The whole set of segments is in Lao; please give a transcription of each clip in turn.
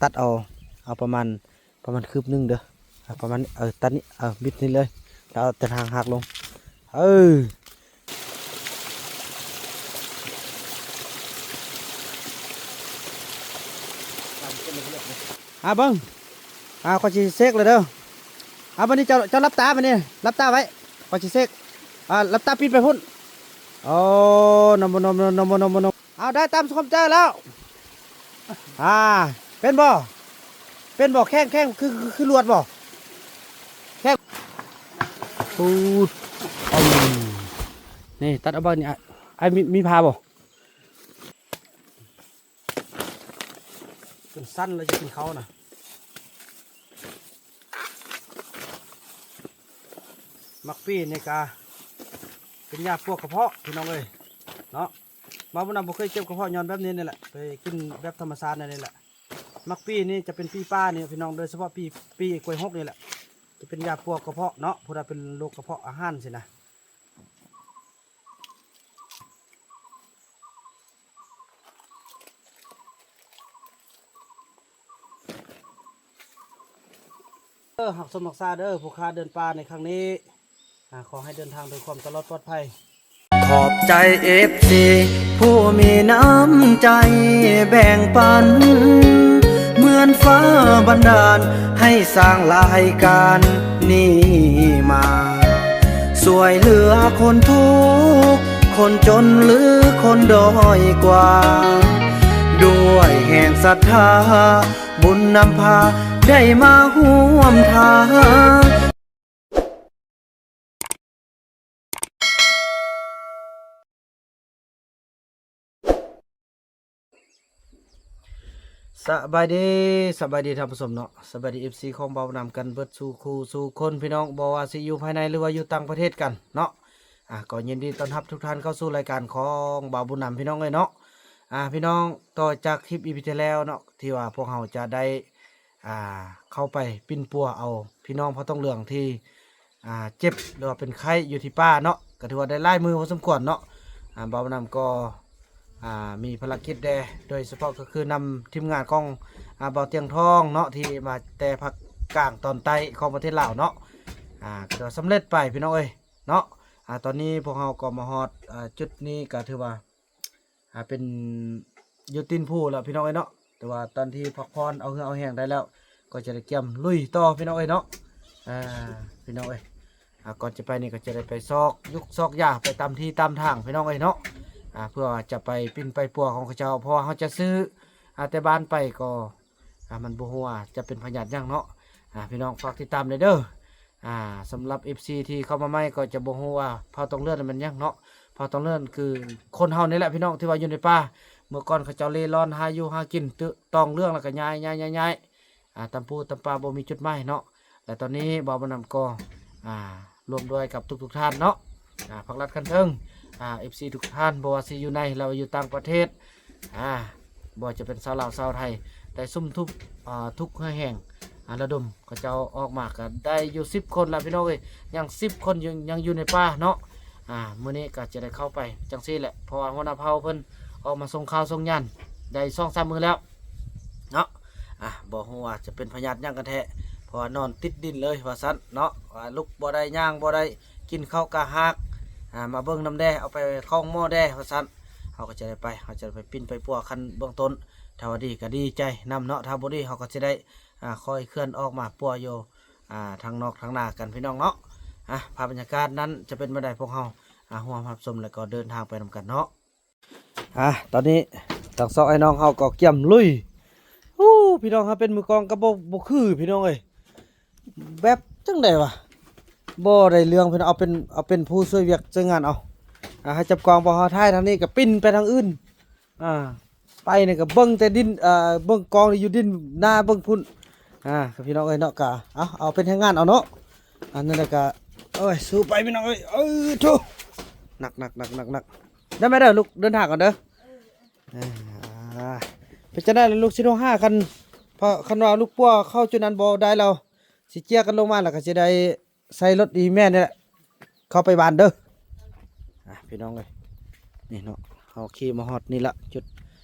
ຕັດເອົາ ເອົາປະມານ ປະມານຄືບໜຶ່ງເດີ ເອົາປະມານ ເອີ ຕັດນີ້ ເອີ ບິດນີ້ເລີຍ ແລ້ວເອົາແຕ່ທາງຫັກລົງ ເອີ. ຫາເບິ່ງ ອ່າ ຂ້ອຍຊິເຊັກແລ້ວເດີ ອ່າ ບັດນີ້ເຈົ້າ ເຈົ້າຫຼັບຕາ ບັດນີ້ຫຼັບຕາໄວ້ ຂ້ອຍຊິເຊັກ ອ່າ ຫຼັບຕາ ປິດໄປພຸ້ນ ໂອ້ ນຳ ນຳ ນຳ ເອົາ ໄດ້ຕາມຄວາມໃຈແລ້ວ ອ່າ ເປັນບໍ່ ເປັນບໍ່ ແຂງ ແຂງ ຄື ຄື ຄືລວດບໍ່ ແຂງ ປູດ ເອົາ ນີ້ ຕັດເອົາເບິ່ງນີ້ ອ້າຍ ອ້າຍ ມີ ມີຜ້າບໍ່? ເປັນຊັ້ນແລ້ວຈະກິນເຂົ້ານະ ໝາກປີນີ້ກະເປັນຢາປວດກະເພາະ ພີ່ນ້ອງເອີຍ ເນາະ ບ່າວບຸນນຳບໍ່ເຄີຍເຈັບກະເພາະ ຍ້ອນແບບນີ້ນີ້ແຫຼະ ໄປກິນແບບທຳມະຊາດນີ້ແຫຼະ ໝາກປີນີ້ຈະເປັນປີປ່ານີ້ ພີ່ນ້ອງ ໂດຍສະເພາະປີ ປີກ້ວຍຫົກນີ້ແຫຼະ ຈະເປັນຢາປວດກະເພາະເນາະ ຜູ້ໃດເປັນໂລກກະເພາະອາຫານຊີ້ນະ. ເອີ ຮັກຊົມຮັກສາເດີ ຜູ້ຂ້າເດີນປ່າໃນຄັ້ງນີ້ ອາ ຂໍໃຫ້ເດີນທາງດ້ວຍຄວາມຕະຫຼອດປອດໄພ. ຂອບໃຈເອັຟຊີຜູ້ມີນ້ຳໃຈແບ່ງປັນ ເໝືອນຟ້າບັນດານໃຫ້ສ້າງລາຍການນີ້ມາ ຊ່ວຍເຫຼືອຄົນທຸກຄົນຈົນ ຫຼືຄົນດ້ອຍກວ່າ ດ້ວຍແຮງສັດທາ ບຸນນຳພາໄດ້ມາຮ່ວມທາງ. ສະບາຍດີ ສະບາຍດີທ່ານຜູ້ຊົມເນາະ ສະບາຍດີເອັຟຊີຂອງບ່າວບຸນນຳກັນເບິດສູ່ຄູ່ສູ່ຄົນ ພີ່ນ້ອງ ບໍ່ວ່າຊິຢູ່ພາຍໃນ ຫຼືວ່າຢູ່ຕ່າງປະເທດກັນເນາະ ອາ ກໍຍິນດີຕ້ອນຮັບທຸກທ່ານເຂົ້າສູ່ລາຍການຂອງບ່າວບຸນນຳ ພີ່ນ້ອງເອີຍເນາະ ອາ ພີ່ນ້ອງ ຕໍ່ຈາກຄລິບອີພີທີ່ແລ້ວເນາະ ທີ່ວ່າພວກເຮົາຈະໄດ້ ອ່າ ເຂົ້າໄປປິ່ນປົວເອົາພີ່ນ້ອງເຜົ່າຕອງເຫຼືອງທີ່ ອ່າ ເຈັບ ຫຼືວ່າເປັນໄຂ້ຢູ່ທີ່ປ່າເນາະ ກໍຖືວ່າໄດ້ຫຼາຍມື້ພໍສົມຄວນເນາະ ອ່າ ບ່າວບຸນນຳກໍ ອ່າ ມີພາລະກິດແດ່ ໂດຍສະເພາະກໍຄືນຳທີມງານຂອງ ອ່າ ບ່າວຕຽງທອງເນາະ ທີ່ມາແຕ່ພາກກາງຕອນໃຕ້ຂອງປະເທດລາວເນາະ ອ່າ ກໍຖືວ່າສຳເລັດໄປ ພີ່ນ້ອງເອີຍເນາະ ອ່າ ຕອນນີ້ພວກເຮົາກໍມາຮອດ ອ່າ ຈຸດນີ້ກໍຖືວ່າ ອ່າ ເປັນຢູ່ຕີນພູແລ້ວ ພີ່ນ້ອງເອີຍເນາະ ແຕ່ວ່າຕອນທີ່ພັກຜ່ອນເອົາເຫື່ອເອົາແຮງໄດ້ແລ້ວ ກໍຈະໄດ້ກຽມລຸຍຕໍ່ ພີ່ນ້ອງເອີຍເນາະ ອ່າ ພີ່ນ້ອງເອີຍ ອ່າ ກ່ອນຈະໄປນີ້ກໍຈະໄດ້ໄປຊອກຍຸກຊອກຢາ ໄປຕາມທີ່ຕາມທາງ ພີ່ນ້ອງເອີຍເນາະ ອ່າ ເພື່ອວ່າຈະໄປປິ່ນໄປປົວຂອງເຂົາເຈົ້າ ເພາະວ່າເຮົາຈະຊື້ ອ່າ ແຕ່ບ້ານໄປກໍ ອ່າ ມັນບໍ່ຮູ້ວ່າຈະເປັນພະຍາດຫຍັງເນາະ ອ່າ ພີ່ນ້ອງຝາກຕິດຕາມແດ່ເດີ ອ່າ ສຳລັບເອັຟຊີທີ່ເຂົ້າມາໃໝ່ກໍຈະບໍ່ຮູ້ວ່າເຜົ່າຕອງເລື່ອນນັ້ນແມ່ນຫຍັງເນາະ ເຜົ່າຕອງເລື່ອນຄືຄົນເຮົານີ້ແຫຼະ ພີ່ນ້ອງ ທີ່ວ່າຢູ່ໃນປ່າ ເມື່ອກ່ອນເຂົາເຈົ້າເລ່ລ່ອນຫາຢູ່ຫາກິນ ຕ- ຕອງເລື່ອງແລ້ວກໍຍ້າຍໆໆໆ ອ່າ ຕາມພູຕາມປ່າ ບໍ່ມີຈຸດໝາຍເນາະ ແລະຕອນນີ້ບ່າວບຸນນຳກໍ ອ່າ ຮ່ວມດ້ວຍກັບທຸກໆທ່ານເນາະ ອ່າ ພາກລັດຂັ້ນເທິງ ອ່າ ເອັຟຊີທຸກທ່ານ ບໍ່ວ່າຊິຢູ່ໃນ ແລະຢູ່ຕ່າງປະເທດ ອ່າ ບໍ່ວ່າຈະເປັນຊາວລາວຊາວໄທ ໄດ້ສຸມທຸບ ອ່າ ທຸກເຫື່ອແຮງ ອ່າ ລະດົມເຂົາເຈົ້າອອກມາ ກໍໄດ້ຢູ່ສິບຄົນລະ ພີ່ນ້ອງເອີຍ ຍັງສິບຄົນ ຍັງ ຍັງຢູ່ໃນປ່າເນາະ ອ່າ ມື້ນີ້ກໍຈະໄດ້ເຂົ້າໄປຈັ່ງຊີ້ແຫຼະ ເພາະວ່າຫົວໜ້າເຜົ່າເພິ່ນອອກມາສົ່ງຂ່າວສົ່ງຍານໄດ້ສອງສາມມື້ແລ້ວເນາະ ອ່າ ບໍ່ຮູ້ວ່າຈະເປັນພະຍາດຫຍັງກັນແທ້ ເພາະວ່ານອນຕິດດິນເລີຍວ່າຊັ້ນເນາະ ວ່າລຸກບໍ່ໄດ້ ຍ່າງບໍ່ໄດ້ ກິນເຂົ້າກະຮາກ ອ່າ ມາເບິ່ງນຳແດ່ ເອົາໄປຄອງໝໍແດ່ວ່າຊັ້ນ ເຮົາກໍຈະໄດ້ໄປ ເຮົາຈະໄດ້ໄປປິ່ນໄປປົວຂັ້ນເບື້ອງຕົ້ນ ຖ້າວ່າດີກໍດີໃຈນຳເນາະ ຖ້າບໍ່ດີເຮົາກໍຊິໄດ້ ອ່າ ຄ່ອຍເຄື່ອນອອກມາປົວຢູ່ ອ່າ ທາງນອກທາງໜ້າກັນ ພີ່ນ້ອງເນາະ ອ່າ ພາບບັນຍາກາດນັ້ນຈະເປັນແນວໃດ ພວກເຮົາ ອ່າ ຮ່ວມຮັບຊົມ ແລ້ວກໍເດີນທາງໄປນຳກັນເນາະ. ອ່າ ຕອນນີ້ທັງສອງອ້າຍນ້ອງເຮົາກໍກຽມລຸຍ ໂອ້ ພີ່ນ້ອງ ເຮົາເປັນມືກ້ອງກໍບໍ່ ບໍ່ຄື ພີ່ນ້ອງເອີຍ ແບບຈັ່ງໃດວະ ບໍ່ໄດ້ເລື່ອງ ພີ່ນ້ອງ ເອົາເປັນ ເອົາເປັນຜູ້ຊ່ວຍວຽກຊ່ວຍງານເອົາ ອ່າ ໃຫ້ຈັບກ້ອງ ເພາະເຮົາຖ່າຍທາງນີ້ກໍປິ່ນໄປທາງອື່ນ ອ່າ ໄປນີ້ກໍເບິ່ງແຕ່ດິນ ເອີ ເບິ່ງກ້ອງນີ້ຢູ່ດິນໜ້າເບິ່ງພຸ້ນ ອ່າ ພີ່ນ້ອງເອີຍເນາະ ກະເອົາ ເອົາເປັນແຮງງານເອົາເນາະ ອັນນັ້ນແຫຼະກະ ໂອ້ຍ ສູ້ໄປ ພີ່ນ້ອງເອີຍ ເອີ ໂທ້ ໜັກໆໆໆ ໄດ້ໄໝເດີ ລູກ ເດີນທາງກ່ອນເດີ ອ່າ ເປັນຈັ່ງໃດລະລູກ ຊິໂທຫາ ຄັນ ເພາະຄັນວ່າລູກປົວເຂົ້າຈຸດນັ້ນບໍ່ໄດ້ແລ້ວ ຊິເຈຍກັນລົງມາ ແລ້ວກໍຊິໄດ້ໃສ່ລົດອີ່ແມ່ນີ້ແຫຼະ ເຂົ້າໄປບ້ານເດີ ອ່າ ພີ່ນ້ອງເອີຍ ນີ້ເນາະ ເຮົາຂີ່ມາຮອດນີ້ລະ ຈຸດ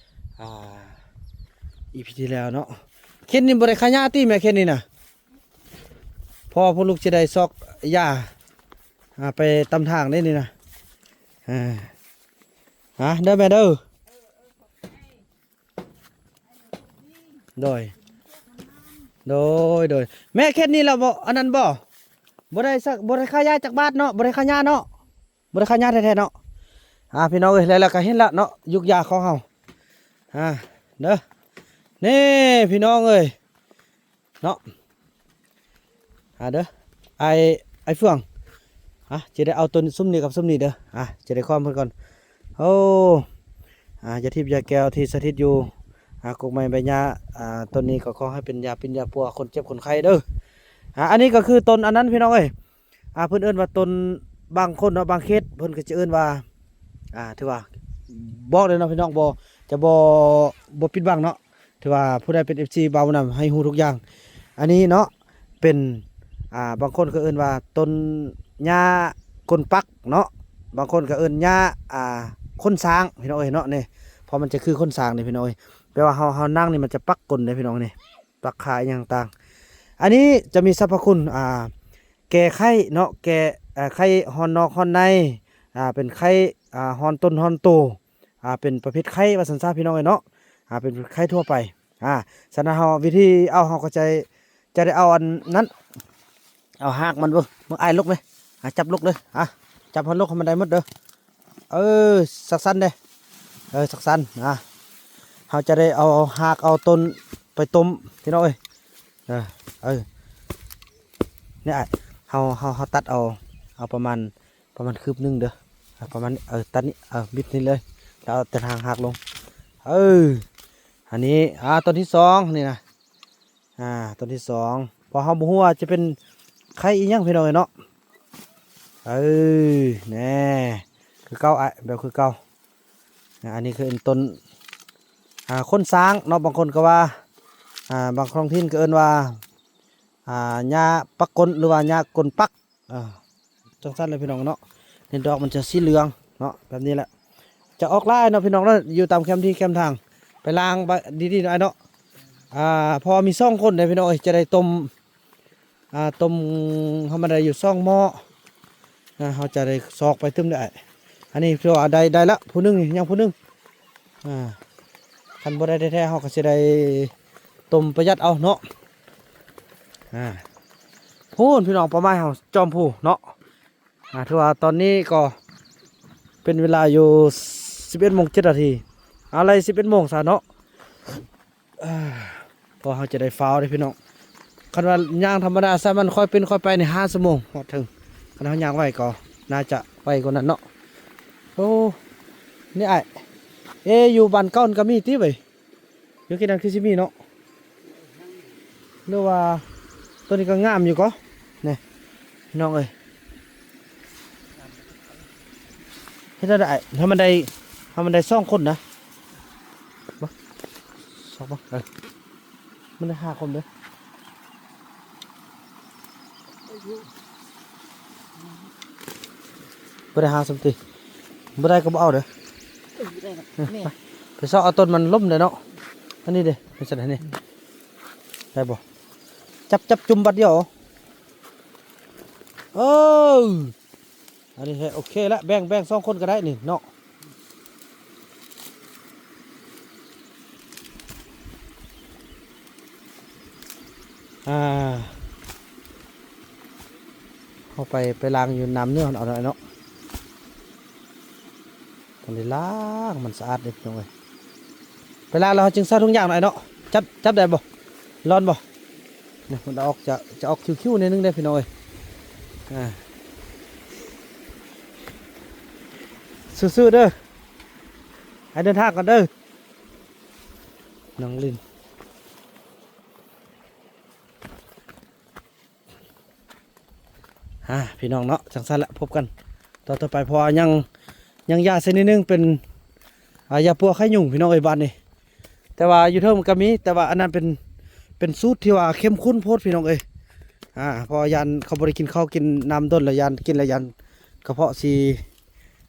ອ່າ ອີພີທີ່ແລ້ວເນາະ ເຂັນນີ້ບໍ່ໄດ້ຂາຍາຕິແມ່ ເຂັນນີ້ນະ? ເພາະວ່າພວກລູກຊິໄດ້ຊອກຢາ ອ່າ ໄປຕຳທາງເດ້ນີ້ນະ. ອ່າ ຫາ ເດີແມ່ເດີ. ໂດຍ ໂດຍ ໂດຍ ແມ່ ເຂັນນີ້ລະບໍ່ ອັນນັ້ນບໍ່? ບໍ່ໄດ້ສັກ ບໍ່ໄດ້ຂາຍາຈັກບາດເນາະ ບໍ່ໄດ້ຂາຍາເນາະ ບໍ່ໄດ້ຂາຍາແທ້ໆເນາະ. ອ່າ ພີ່ນ້ອງເອີຍ ແລ້ວ ແລ້ວກໍເຫັນລະເນາະ ຢູກຢາຂອງເຮົາ. ອ່າ ເດີ ນີ້ພີ່ນ້ອງເອີຍ ເນາະ. ອ່າ ເດີ ອ້າຍ ອ້າຍເຟືອງ ອ່າ ຈະໄດ້ເອົາຕົ້ນຊຸມນີ້ກັບຊຸມນີ້ເດີ. ອ່າ ຈະໄດ້ຄວາມເພິ່ນກ່ອນ. ໂອ້ ອ່າ ຢາທິບຢາແກ້ວທີ່ສະຖິດຢູ່ ອ່າ ກົກໄມ້ໃບຫຍ້າ ອ່າ ຕົ້ນນີ້ກໍຂໍໃຫ້ເປັນຢາປິ່ນຢາປົວຄົນເຈັບຄົນໄຂ້ເດີ. ອ່າ ອັນນີ້ກໍຄືຕົ້ນອັນນັ້ນ ພີ່ນ້ອງເອີຍ. ອ່າ ເພິ່ນເອີ້ນວ່າຕົ້ນ ບາງຄົນເນາະ ບາງເຂດເພິ່ນກໍຈະເອີ້ນວ່າ ອ່າ ຖືວ່າບອກເລີຍເນາະ ພີ່ນ້ອງ ບໍ່ ຈະບໍ່ ບໍ່ປິດບັງເນາະ. ຖືວ່າຜູ້ໃດເປັນເອັຟຊີບ່າວບຸນນຳໃຫ້ຮູ້ທຸກຢ່າງ. ອັນນີ້ເນາະ ເປັນ ອ່າ ບາງຄົນກໍເອີ້ນວ່າຕົ້ນຫຍ້າກົ້ນປັກເນາະ ບາງຄົນກໍເອີ້ນຫຍ້າ ອ່າ ກົ້ນຊ້າງ ພີ່ນ້ອງເອີຍເນາະ. ນີ້ ເພາະມັນຈະຄືກົ້ນຊ້າງນີ້ ພີ່ນ້ອງເອີຍ ແປວ່າເຮົາ ເຮົານັ່ງນີ້ມັນຈະປັກກົ້ນເດ້ ພີ່ນ້ອງ ນີ້ ປັກຂາອີ່ຫຍັງຕ່າງ. ອັນນີ້ຈະມີສັບພະຄຸນ ອ່າ ແກ້ໄຂ້ເນາະ ແກ້ ເອີ ໄຂ້ຮ້ອນນອກຮ້ອນໃນ ອ່າ ເປັນໄຂ້ ອ່າ ຮ້ອນຕົນຮ້ອນໂຕ ອ່າ ເປັນປະເພດໄຂ້ວ່າຊັ້ນຊະ ພີ່ນ້ອງເອີຍເນາະ. ອ່າ ເປັນໄຂ້ທົ່ວໄປ. ອ່າ ສະນັ້ນເຮົາ ວິທີເອົາ ເຮົາກໍຈະ ຈະໄດ້ເອົາອັນນັ້ນ ເອົາຮາກມັນເບິ່ງ ເບິ່ງອ້າຍ ລົກເລີຍ. ອ່າ ຈັບລົກເລີຍ ອ່າ ຈັບໃຫ້ລົກໃຫ້ມັນໄດ້ໝົດເດີ. ເອີ ສັກສັ້ນເດ້ ເອີ ສັກສັ້ນ. ອ່າ ເຮົາຈະໄດ້ເອົາຮາກເອົາຕົ້ນໄປຕົ້ມ ພີ່ນ້ອງເອີຍ. ເອີ ເອີ ນີ້ອ້າຍ ເຮົາ ເຮົາ ເຮົາຕັດເອົາ ເອົາປະມານ ປະມານຄືບໜຶ່ງເດີ ປະມານ ເອີ ຕັດນີ້ ເອີ ບິດນີ້ເລີຍ ແລ້ວເອົາແຕ່ທາງຫັກລົງ. ເອີ ອັນນີ້ ອ່າ ຕົ້ນທີສອງນີ້ນະ ອ່າ ຕົ້ນທີສອງ ເພາະເຮົາບໍ່ຮູ້ວ່າຈະເປັນໄຂ້ອີ່ຫຍັງ ພີ່ນ້ອງເອີຍເນາະ. ເອີ ແນ່ ຄືເກົ່າອ້າຍ ແບບຄືເກົ່າ. ອ່າ ອັນນີ້ຄືຕົ້ນ ອ່າ ກົ້ນຊ້າງເນາະ ບາງຄົນກໍວ່າ ອ່າ ບາງທ້ອງຖິ່ນກໍເອີ້ນວ່າ ອ່າ ຫຍ້າປັກກົ້ນ ຫຼືວ່າຫຍ້າກົ້ນປັກ. ອ່າ ຈັ່ງຊັ້ນແຫຼະພີ່ນ້ອງເນາະ. ນີ້ດອກມັນຈະສີເຫຼືອງເນາະ ແບບນີ້ແຫຼະ ຈະອອກຫຼາຍເນາະ ພີ່ນ້ອງເນາະ. ຢູ່ຕາມແຄມທີ່ແຄມທາງ ໄປລ້າງໄປດີໆ ເນາະອ້າຍເນາະ. ອ່າ ເພາະວ່າມີສອງຄົນເດ້ພີ່ນ້ອງເອີຍ ຈະໄດ້ຕົ້ມ ອ່າ ຕົ້ມ ເຮົາມາໄດ້ຢູ່ສອງໝໍ້. ອ່າ ເຮົາຈະໄດ້ຊອກໄປຕື່ມໄດ້. ອັນນີ້ຖືວ່າໄດ້ ໄດ້ລະຜູ້ໜຶ່ງນີ້ ຍັງຜູ້ໜຶ່ງ. ອ່າ ຄັນບໍ່ໄດ້ແທ້ໆ ເຮົາກໍຊິໄດ້ຕົ້ມປະຢັດເອົາເນາະ. ອ່າ ພຸ້ນ ພີ່ນ້ອງ ເປົ້າໝາຍເຮົາຈອມພູເນາະ. ອ່າ ຖືວ່າຕອນນີ້ກໍເປັນເວລາຢູ່ສິບເອັດໂມງເຈັດນາທີ ເອົາ ໄລ່ສິບເອັດໂມງຊະເນາະ. ອ່າ ເພາະເຮົາຈະໄດ້ຟ້າວເດ້ພີ່ນ້ອງ. ຄັນວ່າຍ່າງທຳມະດາຊະ ມັນຄ່ອຍເປັນຄ່ອຍໄປນີ້ຫ້າຊົ່ວໂມງຮອດເຖິງ. ຄັນເຮົາຍ່າງໄວກໍໜ້າຈະໄວກວ່ານັ້ນເນາະ. ໂອ້ ນີ້ອ້າຍ ເອ ຢູ່ບ້ານເກົ່ານັ້ນກໍມີຕິເວີຍ? ຢູ່ເຂດນັ້ນຄືຊິມີເນາະ ຫຼືວ່າ ໂຕນີ້ກໍງາມຢູ່ກໍ ນີ້ ພີ່ນ້ອງເອີຍ. ເຮັດແນວໃດ ໃຫ້ມັນໄດ້ ໃຫ້ມັນໄດ້ສອງຄົນນະ ບໍ່ ສອງບໍ່ ເອີ ມັນໄດ້ຫ້າຄົນເດີ້. ບໍ່ໄດ້ຫາສ່ຳຕິ ບໍ່ໄດ້ກໍບໍ່ເອົາເດີ້. ເອີ ບໍ່ໄດ້ດອກ ເອີ ແມ່ ໄປ ໄປຊອກເອົາຕົ້ນມັນລົ້ມເດ້ເນາະ. ອັນນີ້ເດ້ ເປັນຈັ່ງໃດນີ້ ໄດ້ບໍ່? ຈັບ ຈັບຈຸ່ມບາດດຽວ. ເອີ ອັນນີ້ໂອເຄລະ ແບ່ງ ແບ່ງສອງຄົນກໍໄດ້ນີ້ເນາະ. ອ່າ ເຮົາໄປ ໄປລ້າງຢູ່ນ້ຳເໜືອເອົາເນາະ ຕ້ອງໄດ້ລ້າງມັນສະອາດເດ້ພີ່ນ້ອງເອີຍ. ໄປລ້າງແລ້ວເຮົາຈຶ່ງໃສ່ຖົງຢາງໜ້ອຍເນາະ. ຈັບ ຈັບໄດ້ບໍ່? ຮ້ອນບໍ່? ນີ້ມັນອອກ ຈະ ຈະອອກຄິວໆໜ້ອຍໜຶ່ງເດ້ພີ່ນ້ອງເອີຍ. ອ່າ ສູ້ໆເດີ້ ໃຫ້ເດີນທາງກ່ອນເດີ້ ນ້ອງລິນ. ອ່າ ພີ່ນ້ອງເນາະ ຈັ່ງຊັ້ນລະ ພົບກັນຕອນຕໍ່ໄປ ເພາະວ່າຍັງ ຍັງຢາໃສ່ໜ້ອຍໜຶ່ງ ເປັນ ອ່າ ຢາປົວໄຂ້ຍຸງພີ່ນ້ອງເອີຍ ບາດນີ້. ແຕ່ວ່າຢູ່ເທິງມັນກໍມີ ແຕ່ວ່າອັນນັ້ນເປັນ ເປັນສູດທີ່ວ່າເຂັ້ມຂຸ້ນໂພດພີ່ນ້ອງເອີຍ. ອ່າ ເພາະວ່າຢ້ານເຂົາບໍ່ໄດ້ກິນເຂົ້າກິນນ້ຳດົນ ແລ້ວຢ້ານກິນແລ້ວຢ້ານກະເພາະຊິ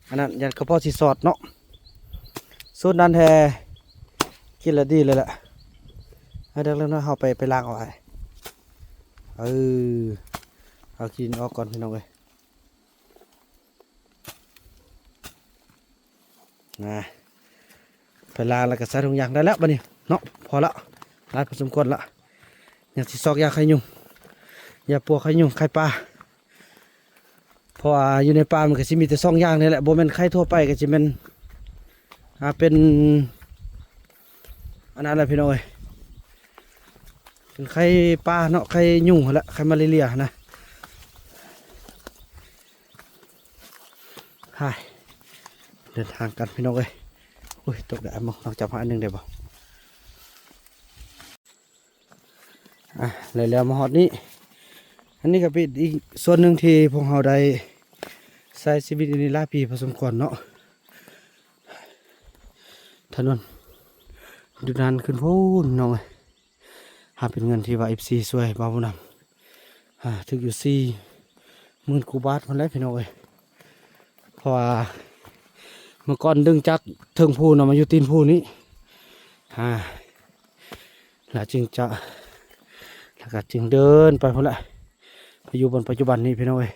ອັນນັ້ນ ຢ້ານກະເພາະຊິສອດເນາະ. ສູດນັ້ນແທ້ ກິນແລ້ວດີເລີຍແຫຼະ. ໃຫ້ເດັກນ້ອຍເຮົາໄປ ໄປລ້າງເອົາອ້າຍ. ເອີ ເອົາຂີ້ດິນອອກກ່ອນພີ່ນ້ອງເອີຍ. ນະ ໄປລ້າງແລ້ວກໍໃສ່ຖົງຢາງໄດ້ແລ້ວບັດນີ້ເນາະ. ພໍລະ ຫຼາຍພໍສົມຄວນລະ. ຍັງຊິຊອກຢາໄຂ້ຍຸງ ຢາປົວໄຂ້ຍຸງ ໄຂ້ປ່າ. ເພາະວ່າຢູ່ໃນປ່າມັນກໍຊິມີແຕ່ສອງຢ່າງນີ້ແຫຼະ ບໍ່ແມ່ນໄຂ້ທົ່ວໄປ ກໍຊິແມ່ນ ອ່າ ເປັນ ອັນນັ້ນແຫຼະພີ່ນ້ອງເອີຍ ເປັນໄຂ້ປ່າເນາະ ໄຂ້ຍຸງຫັ້ນແຫຼະ ໄຂ້ມາລາເຣຍຫັ້ນນະ. ໄປ ເດີນທາງກັນພີ່ນ້ອງເອີຍ. ໂອ້ຍ ຕົກແດດ ເບິ່ງ ລອງຈັບໃຫ້ອັນໜຶ່ງໄດ້ບໍ່? ອ່ະ ແລ້ວ ແລ້ວມາຮອດນີ້ ອັນນີ້ກໍເປັນອີກສ່ວນໜຶ່ງທີ່ພວກເຮົາໄດ້ໃຊ້ຊີວິດຢູ່ນີ້ຫຼາຍປີພໍສົມຄວນເນາະ. ຖະໜົນຢູ່ນັ້ນຂຶ້ນພຸ້ນນ້ອງເອີຍ. ຫາເປັນເງິນທີ່ວ່າເອັຟຊີຊ່ວຍບ່າວບຸນນຳ ອ່າ ຖືກຢູ່ສີ່ໝື່ນກວ່າບາດພຸ້ນແຫຼະພີ່ນ້ອງເອີຍ. ເພາະວ່າເມື່ອກ່ອນດຶງຈາກເທິງພູນຳມາຢູ່ຕີນພູນີ້ ອ່າ ແລ້ວຈຶ່ງຈະ ແລ້ວກໍຈຶ່ງເດີນໄປພຸ້ນແຫຼະ ມາຢູ່ບ່ອນປັດຈຸບັນນີ້ພີ່ນ້ອງເອີຍ.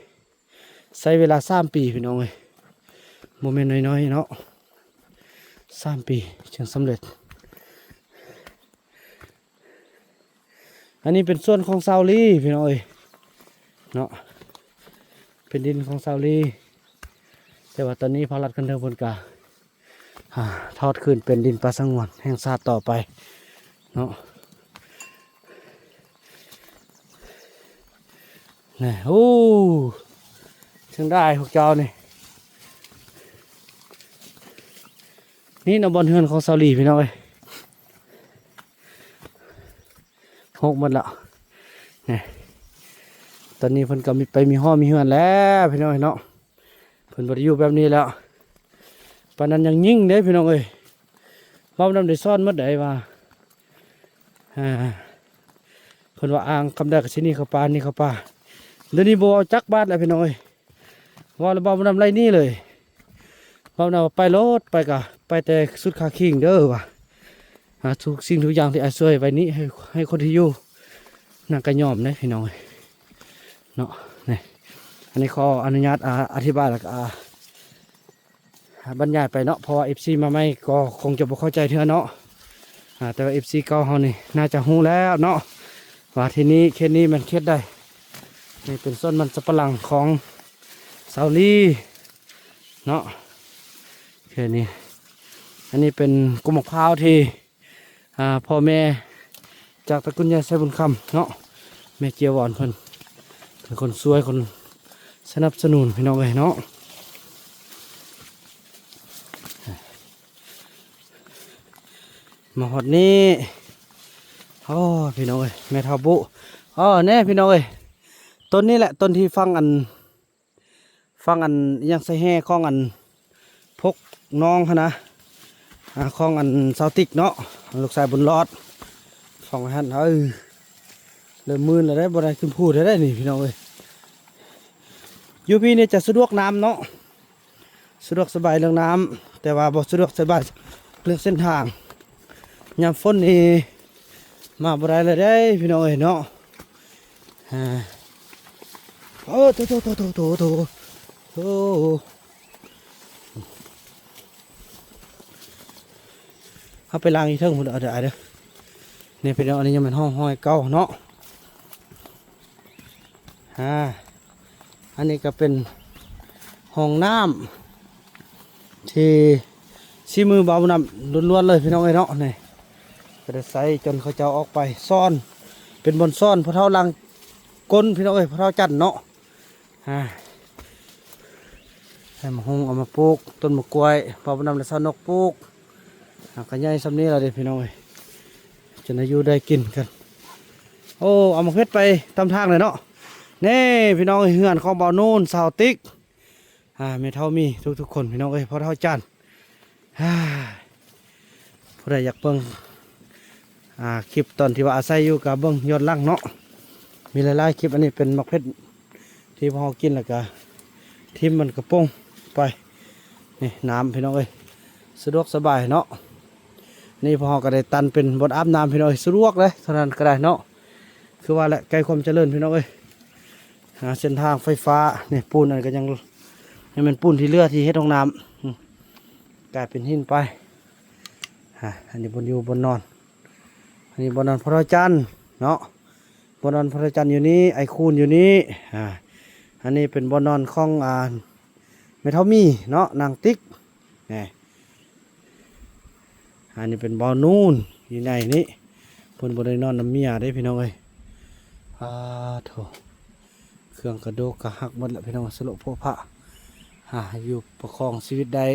ໃຊ້ເວລາສາມປີພີ່ນ້ອງເອີຍ ບໍ່ແມ່ນນ້ອຍໆເນາະ ສາມປີຈຶ່ງສຳເລັດ. ອັນນີ້ເປັນສວນຂອງຊາວລີພີ່ນ້ອງເອີຍເນາະ ເປັນດິນຂອງຊາວລີ ແຕ່ວ່າຕອນນີ້ພາກລັດຂັ້ນເທິງເພິ່ນກະ ອ່າ ຖອດຄືນເປັນດິນປ່າສະຫງວນແຫ່ງຊາດຕໍ່ໄປເນາະ. ນີ້ ໂອ້ ເຊິ່ງໄດ້ພວກເຈົ້ານີ້ ນີ້ນະ ບ່ອນເຮືອນຂອງຊາວລີພີ່ນ້ອງເອີຍ ຫົກໝົດແລ້ວ. ນີ້ ຕອນນີ້ເພິ່ນກໍມີ ໄປມີຫໍມີເຮືອນແລ້ວພີ່ນ້ອງເອີຍເນາະ. ເພິ່ນບໍ່ໄດ້ຢູ່ແບບນີ້ແລ້ວ ປານນັ້ນຍັງຍິງເດ້ພີ່ນ້ອງເອີຍ. ເວົ້ານຳໄດ້ສອນໝົດໄດ໋ວ່າ ອ່າ ເພິ່ນວ່າອ່າງຄຳໃດກໍຊິໜີເຂົ້າປ່າ ໜີເຂົ້າປ່າ. ດຽວນີ້ບໍ່ເວົ້າຈັກບາດແລ້ວພີ່ນ້ອງເອີຍ ເວົ້າແລ້ວເວົ້ານຳໄລ່ໜີເລີຍ. ເວົ້ານຳວ່າໄປໂລດ ໄປກະໄປແຕ່ສຸດຂາຄີງເດີວ່າ ອ່າ ທຸກສິ່ງທຸກຢ່າງທີ່ອ້າຍຊ່ວຍໄວ້ນີ້ ໃຫ້ ໃຫ້ຄົນທີ່ຢູ່ນັ້ນກໍຍອມເດ້ພີ່ນ້ອງເອີຍເນາະ. ນີ້ ອັນນີ້ຂໍອະນຸຍາດ ອ່າ ອະທິບາຍ ແລ້ວກໍ ອ່າ ບັນຍາຍໄປເນາະ ເພາະວ່າເອັຟຊີມາໃໝ່ກໍຄົງຈະບໍ່ເຂົ້າໃຈເທື່ອເນາະ. ອ່າ ແຕ່ວ່າເອັຟຊີເກົ່າເຮົານີ້ໜ້າຈະຮູ້ແລ້ວເນາະ ວ່າທີ່ນີ້ ເຂດນີ້ແມ່ນເຂດໃດ. ນີ້ເປັນສວນມັນສຳປະຫຼັງຂອງຊາວລີເນາະ ເຂດນີ້. ອັນນີ້ເປັນກົກໝາກພ້າວທີ່ ອ່າ ພໍ່ແມ່ຈາກຕະກຸນໃຫຍ່ໄຊບຸນຄຳເນາະ ແມ່ເຈຍວອນເພິ່ນເປັນຄົນຊ່ວຍ ຄົນສະໜັບສະໜູນພີ່ນ້ອງເອີຍເນາະ. ມາຮອດນີ້ ໂອ້ ພີ່ນ້ອງເອີຍ ແມ່ເຖົ້າບຸ ເອີ ແນ່ພີ່ນ້ອງເອີຍ ຕົ້ນນີ້ແຫຼະ ຕົ້ນທີ່ຝັງອັນ ຝັ່ງອັນ ອີຫຍັງ ໃສ່ແຮ່ຂອງອັນ ພວກນ້ອງຫັ້ນນະ ອ່າ ຂອງອັນ ຊາວຕິກເນາະ ລູກຊາຍບຸນລອດ ຂອງຫັ້ນ. ເອີ ເລີ່ມມື່ນແລ້ວເດ້ ບໍ່ໄດ້ຂຶ້ນພູແທ້ໆນີ້ພີ່ນ້ອງເອີຍ. ຢູ່ພີ້ນີ້ຈະສະດວກນ້ຳເນາະ ສະດວກສະບາຍເລື່ອງນ້ຳ ແຕ່ວ່າບໍ່ສະດວກສະບາຍເລື່ອງເສັ້ນທາງ. ຍາມຝົນນີ້ມາບໍ່ໄດ້ເລີຍເດ້ພີ່ນ້ອງເອີຍເນາະ. ອ່າ ໂອ້ ໂຕ ໂຕ ເຮົາໄປລ້າງຢູ່ເທິງພຸ້ນເດີ ເດີ ເດີ. ນີ້ພີ່ນ້ອງ ອັນນີ້ຍັງແມ່ນຮ່ອງຮອຍເກົ່າເນາະ. ອ່າ ອັນນີ້ກໍເປັນຫ້ອງນ້ຳທີ່ສີມືບ່າວບຸນນຳລ້ວນໆເລີຍພີ່ນ້ອງເອີຍເນາະ. ນີ້ກໍໄດ້ໃຊ້ຈົນເຂົາເຈົ້າອອກໄປຊ້ອນ ເປັນບ່ອນຊ້ອນພໍ່ເຖົ້າລ້າງກົ້ນພີ່ນ້ອງເອີຍ ພໍ່ເຖົ້າຈັນເນາະ. ອ່າ ໃຫ້ມາຫຸ່ງເອົາມາປູກ ຕົ້ນໝາກກ້ວຍ ພໍ່ບຸນນຳ ແລະ ຊາວນົກປູກ ອ່າ ກໍໃຫຍ່ສ່ຳນີ້ລະເດ້ພີ່ນ້ອງເອີຍ ຈົນໄດ້ຢູ່ໄດ້ກິນກັນ. ໂອ້ ເອົາໝາກເຜັດໄປຕຳທາງເລີຍເນາະ. ນີ້ພີ່ນ້ອງເອີຍ ເຮືອນຂອງບ່າວນູນ ສາວຕິກ ອ່າ ແມ່ເຖົ້າມີ ທຸກໆຄົນພີ່ນ້ອງເອີຍ ພໍ່ເຖົ້າຈັນ. ຜູ້ໃດຢາກເບິ່ງ ອ່າ ຄລິບຕອນທີ່ວ່າອາໄສຢູ່ກໍເບິ່ງຍ້ອນຫຼັງເນາະ ມີຫຼາຍໆຄລິບ. ອັນນີ້ເປັນໝາກເຜັດທີ່ພວກເຮົາກິນ ແລ້ວກໍຖິ້ມມັນກະປົງໄປ. ນີ້ນ້ຳພີ່ນ້ອງເອີຍ ສະດວກສະບາຍເນາະ. ນີ້ພວກເຮົາກໍໄດ້ຕັນເປັນບ່ອນອາບນ້ຳ ພີ່ນ້ອງເອີຍ ສະດວກເລີຍ ເທົ່ານັ້ນກໍໄດ້ເນາະ. ຄືວ່າແຫຼະ ໃກ້ຄວາມຈະເລີນ ພີ່ນ້ອງເອີຍ. ອ່າ ເສັ້ນທາງໄຟຟ້າ ນີ້ ປູນອັນນີ້ກໍຍັງ ຍັງແມ່ນປູນທີ່ເຫຼືອທີ່ເຮັດຫ້ອງນ້ຳ ອືມ ກາຍເປັນຫີນໄປ. ອ່າ ອັນນີ້ບ່ອນຢູ່ບ່ອນນອນ ອັນນີ້ບ່ອນນອນພະທາດຈັນເນາະ ບ່ອນນອນພະທາດຈັນຢູ່ນີ້ ອ້າຍຄູນຢູ່ນີ້. ອ່າ ອັນນີ້ເປັນບ່ອນນອນຂອງ ອ່າ ແມ່ເຖົ້າໝີເນາະ ນາງຕິກ ນີ້. ອັນນີ້ເປັນບ່ອນນອນຢູ່ໃນນີ້ ເພິ່ນບໍ່ໄດ້ນອນນຳເມຍເດ້ ພີ່ນ້ອງເອີຍ. ອາໂທ້ ເຄື່ອງກະໂດກກະຫັກໝົດແລ້ວ ພີ່ນ້ອງ ສະໂລະໂພະພະ. ຫາຢູ່ປະຄອງຊີວິດໄດ້.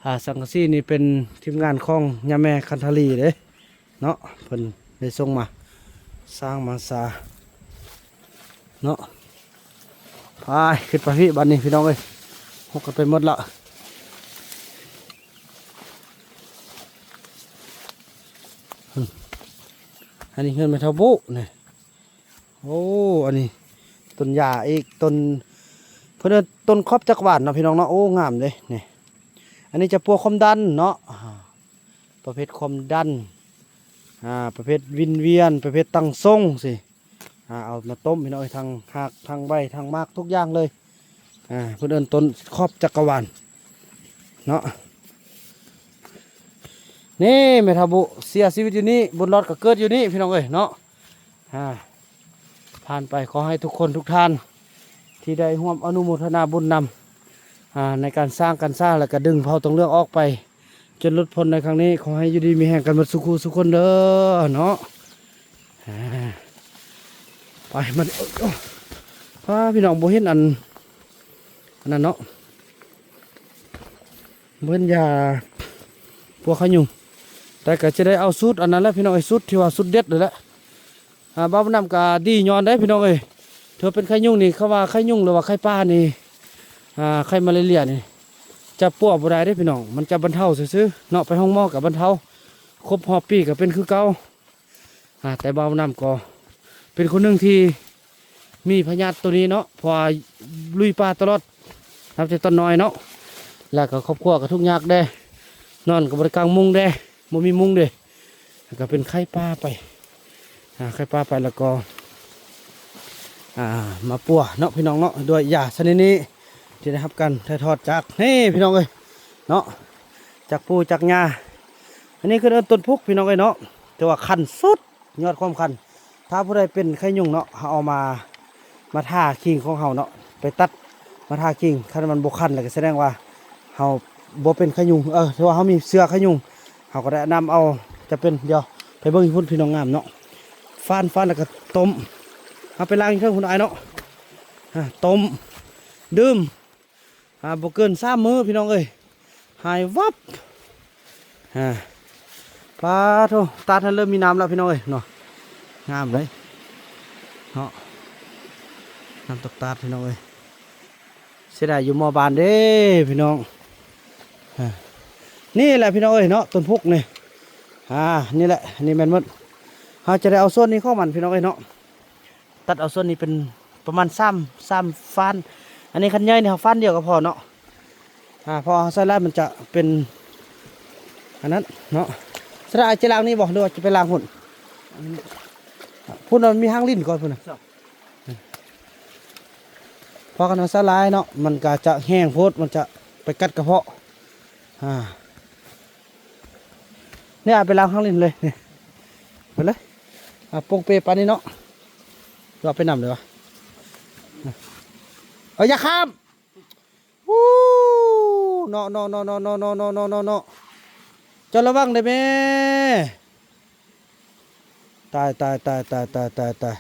ອ່າ ສັງກະສີນີ້ເປັນທີມງານຂອງຍາແມ່ຄັນທະລີເດ້ເນາະ ເພິ່ນໄດ້ສົ່ງມາ ສ້າງມາສາເນາະ. ໄປ ຂຶ້ນໄປພີ້ ບັດນີ້ ພີ່ນ້ອງເອີຍ ຫົກກັນໄປໝົດລະ. ອັນນີ້ເຮືອນແມ່ເຖົ້າບຸນີ້. ໂອ້ ອັນນີ້ຕົ້ນຢາອີກ ຕົ້ນ ເພິ່ນເອີ້ນຕົ້ນຂອບຈັກກະວານເນາະ ພີ່ນ້ອງເນາະ. ໂອ້ ງາມເດ້ນີ້. ອັນນີ້ຈະປົວຄວາມດັນເນາະ ປະເພດຄວາມດັນ ອ່າ ປະເພດວິນວຽນ ປະເພດຕັ້ງຊົງຊີ້. ອ່າ ເອົາມາຕົ້ມ ພີ່ນ້ອງເອີຍ ທັງຮາກ ທັງໃບ ທັງໝາກ ທຸກຢ່າງເລີຍ. ອ່າ ເພິ່ນເອີ້ນຕົ້ນຂອບຈັກກະວານເນາະ. ນີ້ແມ່ເຖົ້າບຸເສຍຊີວິດຢູ່ນີ້ ບຸນລອດກໍເກີດຢູ່ນີ້ ພີ່ນ້ອງເອີຍເນາະ. ອ່າ ຜ່ານໄປ ຂໍໃຫ້ທຸກຄົນທຸກທ່ານທີ່ໄດ້ຮ່ວມອະນຸໂມທະນາບຸນນຳ ອ່າ ໃນການສ້າງການສ້າງ ແລ້ວກໍດຶງເຜົ່າຕົງເລື່ອງອອກໄປ ຈົນຫຼຸດພົ້ນໃນຄັ້ງນີ້ ຂໍໃຫ້ຢູ່ດີມີແຮງກັນໝົດສູ່ຄູ່ສູ່ຄົນເດີເນາະ. ອ່າ ໄປ ມາ ໂອ້ຍ ໂອ້ຍ ພາພີ່ນ້ອງບໍ່ເຫັນອັນ ອັນນັ້ນເນາະ ບໍ່ເຫັນຢາປົວໄຂ້ຍຸງ ແຕ່ກໍຈະໄດ້ເອົາສູດອັນນັ້ນແຫຼະ ພີ່ນ້ອງເອີຍ ສູດທີ່ວ່າສູດເດັດນັ້ນແຫຼະ. ອ່າ ບ່າວບຸນນຳກໍດີຍ້ອນໄດ້ ພີ່ນ້ອງເອີຍ ຖືວ່າເປັນໄຂ້ຍຸງນີ້ ເຂົາວ່າໄຂ້ຍຸງ ຫຼືວ່າໄຂ້ປ່ານີ້ ອ່າ ໄຂ້ມາລາເຣຍນີ້ ຈະປົວບໍ່ໄດ້ເດ້ ພີ່ນ້ອງ ມັນຈະບັນເທົາຊື່ໆເນາະ ໄປໂຮງໝໍກໍບັນເທົາ ຄົບຮອບປີກໍເປັນຄືເກົ່າ. ອ່າ ແຕ່ບ່າວນຳກໍເປັນຄົນໜຶ່ງທີ່ມີພະຍາດໂຕນີ້ເນາະ ເພາະວ່າລຸຍປ່າຕະຫຼອດ ນັບແຕ່ຕອນນ້ອຍເນາະ ແລ້ວກໍຄອບຄົວກໍທຸກຍາກແດ່ ນອນກໍບໍ່ໄດ້ກາງມຸ້ງແດ່ ບໍ່ມີມຸ້ງເດ້ ແລ້ວກໍເປັນໄຂ້ປ່າໄປ ອ່າ ໄຂ້ປ່າໄປ ແລ້ວກໍ ອ່າ ມາປົວເນາະ ພີ່ນ້ອງເນາະ ດ້ວຍຢາຊະນິດນີ້ ທີ່ໄດ້ຮັບການຖ່າຍທອດຈາກ ນີ້ ພີ່ນ້ອງເອີຍເນາະ ຈາກປູ່ຈາກຍ່າ. ອັນນີ້ຄືຕົ້ນພຸກ ພີ່ນ້ອງເອີຍເນາະ ແຕ່ວ່າຄັນສຸດຍອດຄວາມຄັນ ຖ້າຜູ້ໃດເປັນໄຂ້ຍຸງເນາະ ເຮົາເອົາມາ ມາທາຄີງຂອງເຮົາເນາະ ໄປຕັດມາທາຄີງ ຄັນມັນບໍ່ຄັນແລ້ວກໍສະແດງວ່າເຮົາບໍ່ເປັນໄຂ້ຍຸງ ເອີ ຖືວ່າເຮົາມີເຊື້ອໄຂ້ຍຸງ ເຮົາກໍໄດ້ນຳເອົາ ຈະເປັນ ດຽວໄປເບິ່ງຢູ່ພຸ້ນ ພີ່ນ້ອງ ງາມເນາະ. ຟານ ຟານ ແລ້ວກໍຕົ້ມ ເອົາໄປລ້າງຢູ່ເທິງພຸ້ນອ້າຍເນາະ ອ່າ ຕົ້ມ ດື່ມ ອ່າ ບໍ່ເກີນສາມມື້ ພີ່ນ້ອງເອີຍ ຫາຍວັບ. ອ່າ ປາໂທ ຕາດຫັ້ນເລີ່ມມີນ້ຳແລ້ວ ພີ່ນ້ອງເອີຍເນາະ ງາມເລີຍເນາະ ນ້ຳຕົກຕາດ ພີ່ນ້ອງເອີຍ. ເສຍດາຍຢູ່ໝໍ້ບ້ານເດ້ພີ່ນ້ອງ. ອ່າ ນີ້ແຫຼະພີ່ນ້ອງເອີຍເນາະ ຕົ້ນພຸກນີ້. ອ່າ ນີ້ແຫຼະ ນີ້ແມ່ນໝົດ. ເຮົາຈະໄດ້ເອົາສ່ວນນີ້ຂອງມັນພີ່ນ້ອງເອີຍເນາະ. ຕັດເອົາສ່ວນນີ້ເປັນປະມານສາມ ສາມຟານ. ອັນນີ້ຄັນໃຫຍ່ນີ້ເຮົາຟານດຽວກໍພໍເນາະ. ອ່າ ເພາະເຮົາໃສ່ຫຼາຍມັນຈະເປັນອັນນັ້ນເນາະ. ສະດາ ອ້າຍຈະລ້າງນີ້ບໍ່ ຫຼືວ່າຈະໄປລ້າງພຸ້ນ? ພຸ້ນນະ ມັນມີຫາງລິ້ນກ່ອນພຸ້ນນະ. ເພາະຄັນເຮົາໃສ່ຫຼາຍເນາະ ມັນກໍຈະແຫ້ງໂພດ ມັນຈະໄປກັດກະເພາະ. ອ່າ ນີ້ເອົາໄປລ້າງຫາງລິ້ນເລີຍ ນີ້ ໄປເລີຍ. ອ່າ ໂປ່ງເປປານນີ້ເນາະ ເອົາໄປນຳເລີຍວະ. ເອົາ ຢ່າຂ້າມ. ອູ້ ເນາະ ເນາະ ເນາະ ເນາະ ເນາະ ເຈົ້າລະວັງເດີ້ແມ່. ຕາຍ ຕາຍ ຕາຍ ຕາຍ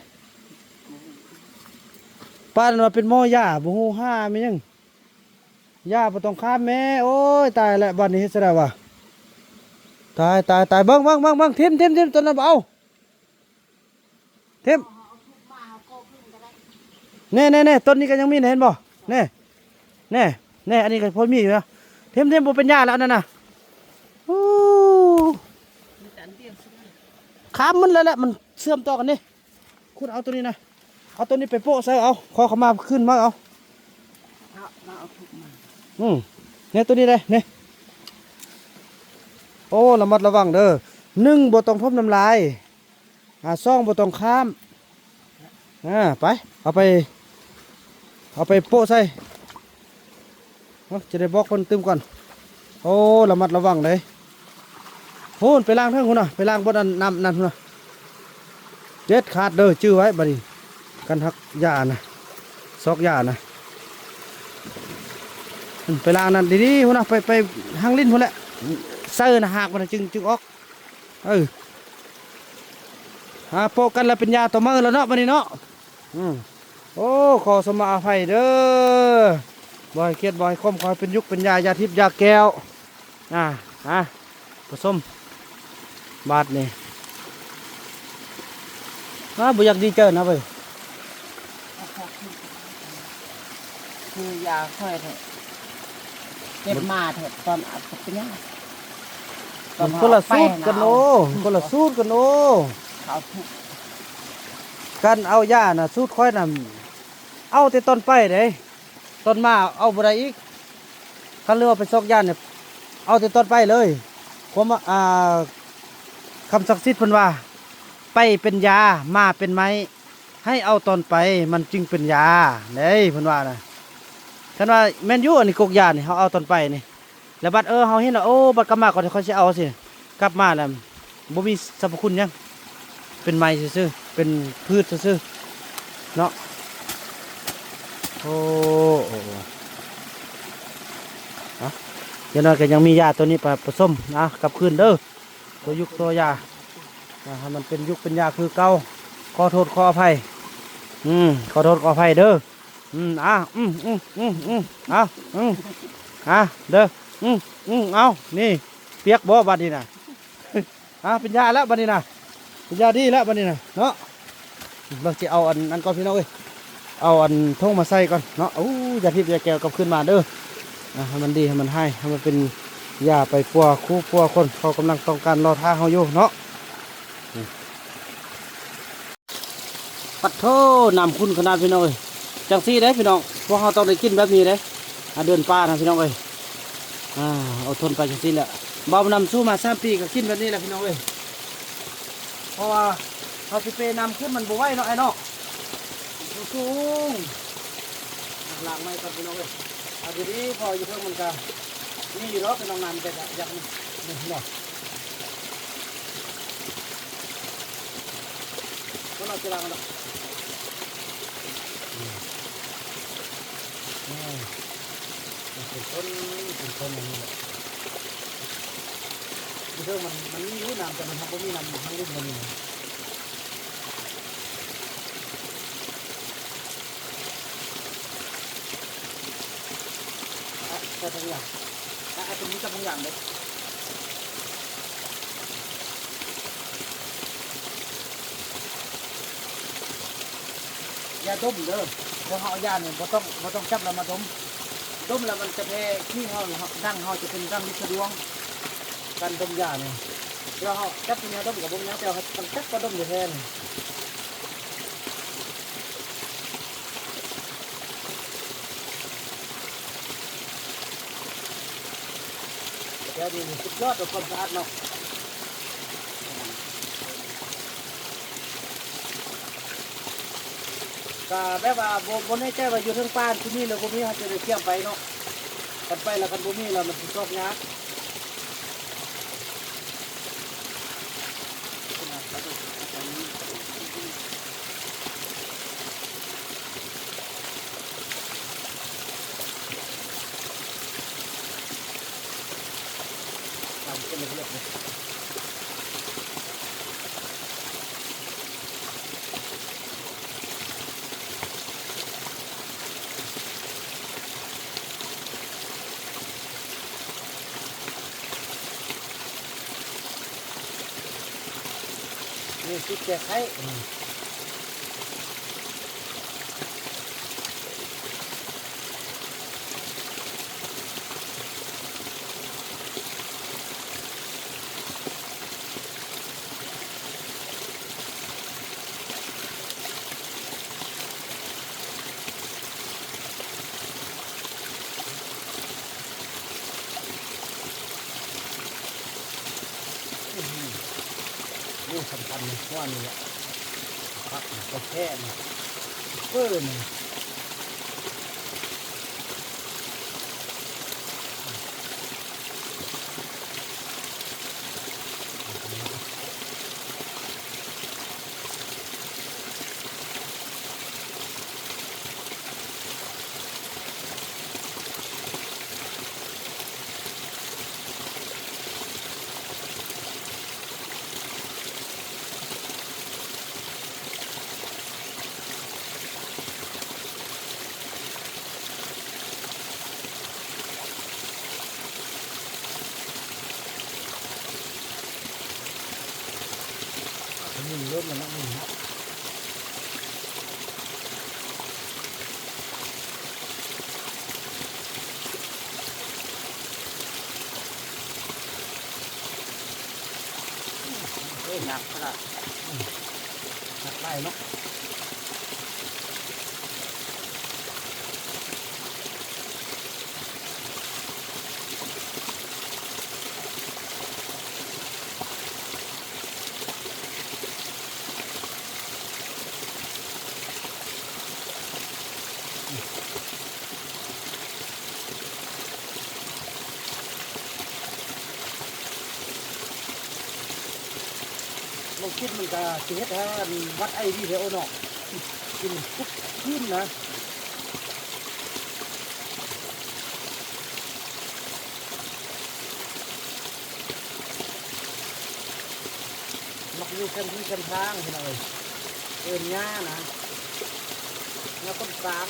ປານວ່າເປັນໝໍຢາ ບໍ່ຮູ້ຫາແມ່ນຫຍັງ. ຢ່າ ບໍ່ຕ້ອງຂ້າມແມ່. ໂອ້ຍ ຕາຍແລ້ວ ບາດນີ້ເຮັດຈັ່ງໃດວະ. ຕາຍ ຕາຍ ຕາຍ ເບິ່ງ ເບິ່ງ ເບິ່ງ ເບິ່ງ ຖິ້ມ ຖິ້ມ ຖິ້ມ ຕົ້ນນັ້ນບໍ່ເອົາ. ຖິ້ມ ເອົາທຸບມາ ເອົາກໍຂຶ້ນກໍໄດ້. ແນ່ໆໆ ຕົ້ນນີ້ກໍຍັງມີນະ ເຫັນບໍ່? ແນ່ ແນ່ ແນ່ ອັນນີ້ກໍພໍມີຢູ່ນະ. ຖິ້ມ ຖິ້ມ ບໍ່ເປັນຫຍ້າແລ້ວ ອັນນັ້ນນະ. ໂອ້ ມັນຈະອັນດຽວຊິ ຂ້າມມັນແລ້ວແຫຼະ ມັນເຊື່ອມຕໍ່ກັນນີ້. ຂຸດເອົາໂຕນີ້ນະ ເອົາໂຕນີ້ໄປໂປະໃສ່ເອົາ ຂໍເຂົ້າມາຄືນມາເອົາ. ເອົາ ມາເອົາທຸບມາ. ອືມ ນີ້ໂຕນີ້ເດ້ ນີ້. ໂອ້ ລະມັດລະວັງເດີ. ໜຶ່ງ ບໍ່ຕ້ອງຖົມນ້ຳລາຍ. ອາ ສອງ ບໍ່ຕ້ອງຂ້າມ. ອາ ໄປ ເອົາໄປ ເອົາໄປໂປະໃສ່. ເອົ້າ ຈະໄດ້ບອກເພິ່ນຕື່ມກ່ອນ. ໂອ້ ລະມັດລະວັງເດ້. ໂອ້ ໄປລ້າງເທິງພຸ້ນນະ ໄປລ້າງບ່ອນອັນນ້ຳນັ້ນພຸ້ນນະ. ເດັດຂາດເດີ ຈື່ໄວ້ບາດນີ້ ຄັນຫັກຢານະ ຊອກຢານະ. ໄປລ້າງນັ້ນດີໆພຸ້ນນະ ໄປ ໄປທາງລິ້ນພຸ້ນແຫຼະ. ໃສ່ນະ ຫາກມັນນະ ຈຶ່ງ ຈຶ່ງອອກ. ເອີ ຫາໂປະກັນລະເປັນຢາຕໍ່ມື້ລະເນາະ ບາດນີ້ເນາະ. ອືມ ໂອ້ ຂໍສະມາອະໄພເດີ ບໍ່ໃຫ້ຄຽດບໍ່ໃຫ້ຄົມ ຂໍໃຫ້ເປັນຍຸກເປັນຢາ ຢາທິບຢາແກ້ວ. ອາ ອາ ປະສົມ ບາດນີ້. ອາ ບໍ່ຢາກດີເຈີນະເວີຍ. ຄືຢາຂ້ອຍແທ້ ເຈັບມາແທ້ ຕອນອັດປັດຍາ ມັນຄົນລະສູດກັນໂອ ຄົນລະສູດກັນໂອ. ເຂົາ ການເອົາຢານະ ສູດຂ້ອຍນະ ເອົາແຕ່ຕອນໄປເດ້ ຕອນມາເອົາບໍ່ໄດ້ອີກ. ຄັນເລື່ອງວ່າໄປຊອກຢານີ້ ເອົາແຕ່ຕອນໄປເລີຍ. ຄວາມ ອ່າ ຄຳສັກສິດເພິ່ນວ່າ ໄປເປັນຢາ ມາເປັນໄມ້ ໃຫ້ເອົາຕອນໄປ ມັນຈຶ່ງເປັນຢາເດ້ ເພິ່ນວ່ານະ. ຄັນວ່າແມ່ນຢູ່ ອັນນີ້ກົກຢານີ້ ເຮົາເອົາຕອນໄປນີ້ ແລ້ວບັດ ເອີ ເຮົາເຫັນວ່າ ໂອ້ ບັດກັບມາກ່ອນ ຂ້ອຍຊິເອົາຊີ້ ກັບມາແລ້ວບໍ່ມີສັບພະຄຸນຫຍັງ ເປັນໄມ້ຊື່ໆ ເປັນພືດຊື່ໆເນາະ. ໂອ້ ໂອ້ ເອົາ ຢ່າງໜ້ອຍກໍຍັງມີຢາໂຕນີ້ໄປປະສົມ ນະ ກັບຄືນເດີ ຕົວຍຸກຕົວຢາ ອ່າ ໃຫ້ມັນເປັນຍຸກເປັນຢາຄືເກົ່າ. ຂໍໂທດຂໍອະໄພ ອືມ ຂໍໂທດຂໍອະໄພເດີ. ອືມ ອ່າ ອືມ ອືມ ອືມ ອືມ ເອົາ ອືມ ອ່າ ເດີ ອືມ ອືມ ເອົາ ນີ້ ປຽກບໍ່ບາດນີ້ນະ? ອ່າ ເປັນຢາແລ້ວບາດນີ້ນະ ເປັນຢາດີແລ້ວບາດນີ້ນະເນາະ. ເບິ່ງ ຊິເອົາອັນນັ້ນກ່ອນພີ່ນ້ອງເອີຍ ເອົາອັນຖົງມາໃສ່ກ່ອນເນາະ. ໂອ້ ຢາທິບຢາແກ້ວກັບຄືນມາເດີ. ອ່າ ໃຫ້ມັນດີ ໃຫ້ມັນຫາຍ ໃຫ້ມັນເປັນຢາໄປປົວຄູ່ປົວຄົນ ເຂົາກຳລັງຕ້ອງການລໍຖ້າເຮົາຢູ່ເນາະ. ປັດໂທ ນ້ຳຂຸ້ນຂະໜາດພີ່ນ້ອງເອີຍ. ຈັ່ງຊີ້ເດ້ພີ່ນ້ອງ ພວກເຮົາຕ້ອງໄດ້ກິນແບບນີ້ເດ້ ອາ ເດີນປ່ານະພີ່ນ້ອງເອີຍ. ອ່າ ອົດທົນໄປຈັ່ງຊີ້ແຫຼະ. ບ່າວບຸນນຳສູ້ມາສາມປີກໍກິນແບບນີ້ແຫຼະພີ່ນ້ອງເອີຍ. ເພາະວ່າເຮົາຊິເປນ້ຳຂຶ້ນມັນບໍ່ໄຫວເນາະ ອ້າຍເນາະ ມັນສູງ. ລ້າງໄມ້ກ່ອນພີ່ນ້ອງເອີຍ. ເອົາດີໆ ເພາະຢູ່ເທິງມັນກະມີຢູ່ດອກ ພີ່ນ້ອງ ນ້ຳ ແຕ່ກະຢາກ ນີ້ເນາະ. ບໍ່ລອດຈະລາງດອກ. ອືມ ອືມ ມັນເປັນຕົ້ນ ເປັນຕົ້ນອັນນີ້ແຫຼະ. ຢູ່ເທິງມັນ ມັນມີຢູ່ນ້ຳ ແຕ່ມັນຫາກບໍ່ມີນ້ຳທາງລຸ່ມມັນນີ້. ອ່ະ ໃສ່ຖົງຢາງ ອ່ະ ເອົາຕົງນີ້ໃສ່ຖົງຢາງເດີ້. ຢ່າດົມເດີ້ ເວລາເຮົາເອົາຢານີ້ ບໍ່ຕ້ອງ ບໍ່ຕ້ອງຈັບແລ້ວມາດົມ. ດົມແລ້ວມັນຈະແຜ່ຂີ້ເຮົາ ດັງເຮົາຈະເປັນດັງລິດສະດວງ ການດົມຢານີ້. ເວລາເຮົາຈັບຕົງນີ້ດົມກໍບໍ່ມີຫຍັງ ແຕ່ເຮົາຕ້ອງຈັບມາດົມແທ້ໆ. ແຖວນີ້ສຸດຍອດເລື່ອງຄວາມສະອາດເນາະ. ກະແບບວ່າບໍ່ ບໍ່ແນ່ໃຈວ່າຢູ່ເທິງປ່າຊິມີຫຼືບໍ່ມີ ເຮົາຈະໄດ້ກຽມໄປເນາະ. ຄັນໄປແລ້ວຄັນບໍ່ມີແລ້ວມັນຊິຊອກຍາກ. ມີສິດແກ້ໄຂ. ອືມ ອັນນີ້ ຫົວນີ້ແຫຼະ ຜັກນີ້ ກາແຟນີ້ ເປີນີ້. ເອີ ໜັກຂະໜາດ ໜັກຫຼາຍເນາະ. ມັນກິນມັນກະຊິເຮັດໃຫ້ອັນຫວັດໄອດີແທ້ໂອເນາະ ກິນທຸກຄືນນະ. ມັກຢູ່ແຄມທີ່ແຄມທາງພີ່ນ້ອງເອີຍ ເອີ້ນຫຍ້ານະ ຫຍ້າຕົ້ນຕານ.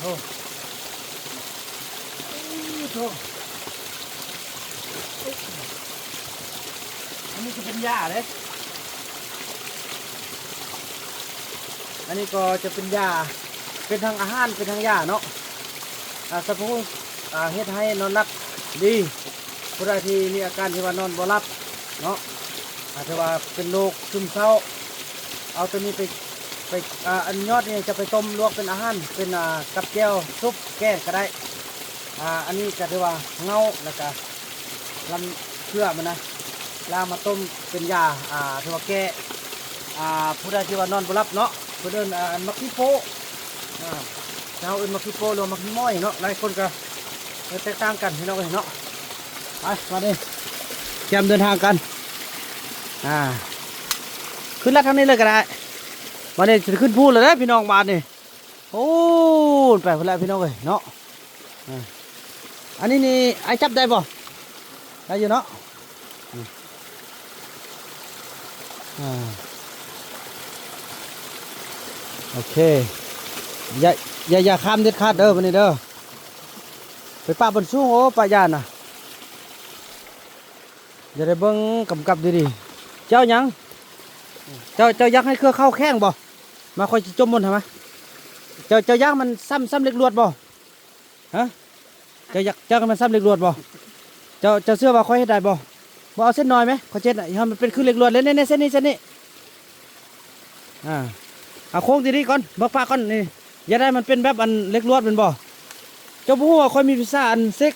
ໂອ້ ໂອ້ໂຫ ອັນນີ້ກໍເປັນຫຍ້າເດ້ ອັນນີ້ກໍຈະເປັນຢາ ເປັນທັງອາຫານ ເປັນທັງຢາເນາະ. ອາ ສຳເພາະ ອາ ເຮັດໃຫ້ນອນຫຼັບດີ. ຜູ້ໃດທີ່ມີອາການທີ່ວ່ານອນບໍ່ຫຼັບເນາະ ອາ ຖືວ່າເປັນໂລກຊຶມເສົ້າ ເອົາໂຕນີ້ໄປ ໄປ ອາ ອັນຍອດນີ້ຈະໄປຕົ້ມລວກເປັນອາຫານ ເປັນ ອາ ກັບແຈ່ວ ຊຸບ ແກງກໍໄດ້. ອາ ອັນນີ້ກໍຖືວ່າເຫງົາ ແລ້ວກໍລຳເຄືອມັນນະ ລ້າງມາຕົ້ມເປັນຢາ ອາ ຖືວ່າແກ້ ອາ ຜູ້ໃດທີ່ວ່ານອນບໍ່ຫຼັບເນາະ ເພິ່ນເອີ້ນ ອາ ອັນໝາກຂີ້ໂປ້ ອາ ເຮົາເອີ້ນໝາກຂີ້ໂປ້ ຫຼືວ່າໝາກຂີ້ມ້ອຍເນາະ ຫຼາຍຄົນກໍແຕກຕ່າງກັນພີ່ນ້ອງເອີຍເນາະ. ໄປ ບາດນີ້ ກຽມເດີນທາງກັນ ອາ ຂຶ້ນລັດທາງນີ້ເລີຍກໍໄດ້. ບາດນີ້ຊິຂຶ້ນພູແລ້ວເດີພີ່ນ້ອງ ບາດນີ້ ໂອ້ ໄປພຸ້ນແຫຼະພີ່ນ້ອງເອີຍເນາະ. ອາ ອັນນີ້ນີ້ອ້າຍຈັບໄດ້ບໍ່? ໄດ້ຢູ່ເນາະ. ອາ ໂອເຄ ຢ່າ ຢ່າ ຢ່າຂ້າມເດັດຂາດເດີ ບາດນີ້ເດີ ໄປປະບົນສູງ ໂອ້ ປະຢ້ານນະ. ຢ່າໄດ້ເບິ່ງກຳກັບດີໆ. ເຈົ້າຫຍັງ? ເຈົ້າ ເຈົ້າຢາກໃຫ້ເຄືອເຂົ້າແຂງບໍ່? ມາ ຂ້ອຍຊິຈົ່ມມົນໃຫ້ມາ. ເຈົ້າ ເຈົ້າຢາກມັນຊ້ຳ ຊ້ຳເຫຼັກລວດບໍ່? ຮະ? ເຈົ້າຢາກ ຢາກໃຫ້ມັນຊ້ຳເຫຼັກລວດບໍ່? ເຈົ້າ ເຈົ້າເຊື່ອວ່າຂ້ອຍເຮັດໄດ້ບໍ່? ບໍ່ ເອົາເສັ້ນນ້ອຍແມ ຂ້ອຍເຮັດໃຫ້ມັນເປັນຄືເຫຼັກລວດເລີຍ ນີ້ໆ ເສັ້ນນີ້ ເສັ້ນນີ້. ອາ ເອົາໂຄ້ງດີໆກ່ອນ ເບິ່ງປະກ່ອນ ນີ້ ຢ່າໄດ້ມັນເປັນແບບອັນເຫຼັກລວດແມ່ນບໍ່? ເຈົ້າບໍ່ຮູ້ວ່າຂ້ອຍມີວິຊາອັນເຊັກ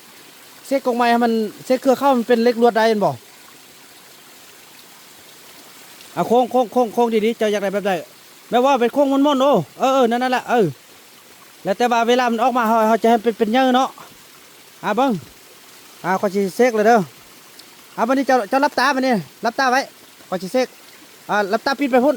ເຊັກກົກໄມ້ໃຫ້ມັນ ເຊັກເຄືອເຂົ້າໃຫ້ມັນເປັນເຫຼັກລວດໄດ້ແມ່ນບໍ່? ເອົາໂຄ້ງ ໂຄ້ງ ໂຄ້ງ ໂຄ້ງດີໆ ເຈົ້າຢາກໄດ້ແບບໃດ? ແບບວ່າເປັນໂຄ້ງມົນໆ ໂອ້ ເອີໆ ນັ້ນ ນັ້ນແຫຼະ ເອີ ແລ້ວແຕ່ວ່າເວລາມັນອອກມາ ເຮົາ ເຮົາຈະໃຫ້ເປັນ ເປັນເຫຍື່ອເນາະ. ອາ ເບິ່ງ ອາ ຂ້ອຍຊິເຊັກແລ້ວເດີ. ອາ ບາດນີ້ເຈົ້າ ເຈົ້າຫຼັບຕາ ບາດນີ້ຫຼັບຕາໄວ້ ຂ້ອຍຊິເຊັກ. ອາ ຫຼັບຕາ ປິດໄປພຸ້ນ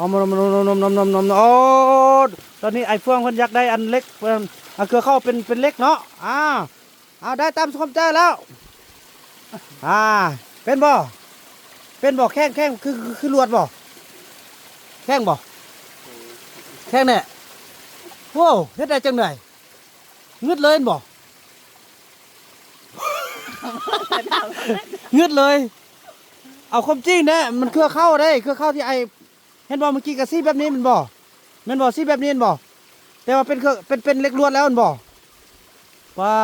ອມໆໆໆໆ ໂອ້ ຕອນນີ້ອ້າຍເຟືອງເພິ່ນຢາກໄດ້ອັນເຫຼັກ ເອີ ເອົາເຄືອເຂົ້າເປັນ ເປັນເຫຼັກເນາະ. ອາ ເອົາ ໄດ້ຕາມຄວາມໃຈແລ້ວ. ອາ ເປັນບໍ່? ເປັນບໍ່? ແຂງ ແຂງ ຄື ຄື ຄືລວດບໍ່? ແຂງບໍ່? ແຂງແດ່. ໂອ້ ເຮັດໄດ້ຈັ່ງໃດ? ງຶດເລີຍແມ່ນບໍ່? ງຶດເລີຍ. ເອົາຄວາມຈິງແດ່ ມັນເຄືອເຂົ້າເດ້ ເຄືອເຂົ້າທີ່ອ້າຍ ເຫັນບໍ່ ເມື່ອກີ້ກໍສີແບບນີ້ແມ່ນບໍ່? ແມ່ນບໍ່? ສີແບບນີ້ແມ່ນບໍ່? ແຕ່ວ່າເປັນເຄືອ ເປັນ ເປັນເຫຼັກລວດແລ້ວແມ່ນບໍ່? ປາ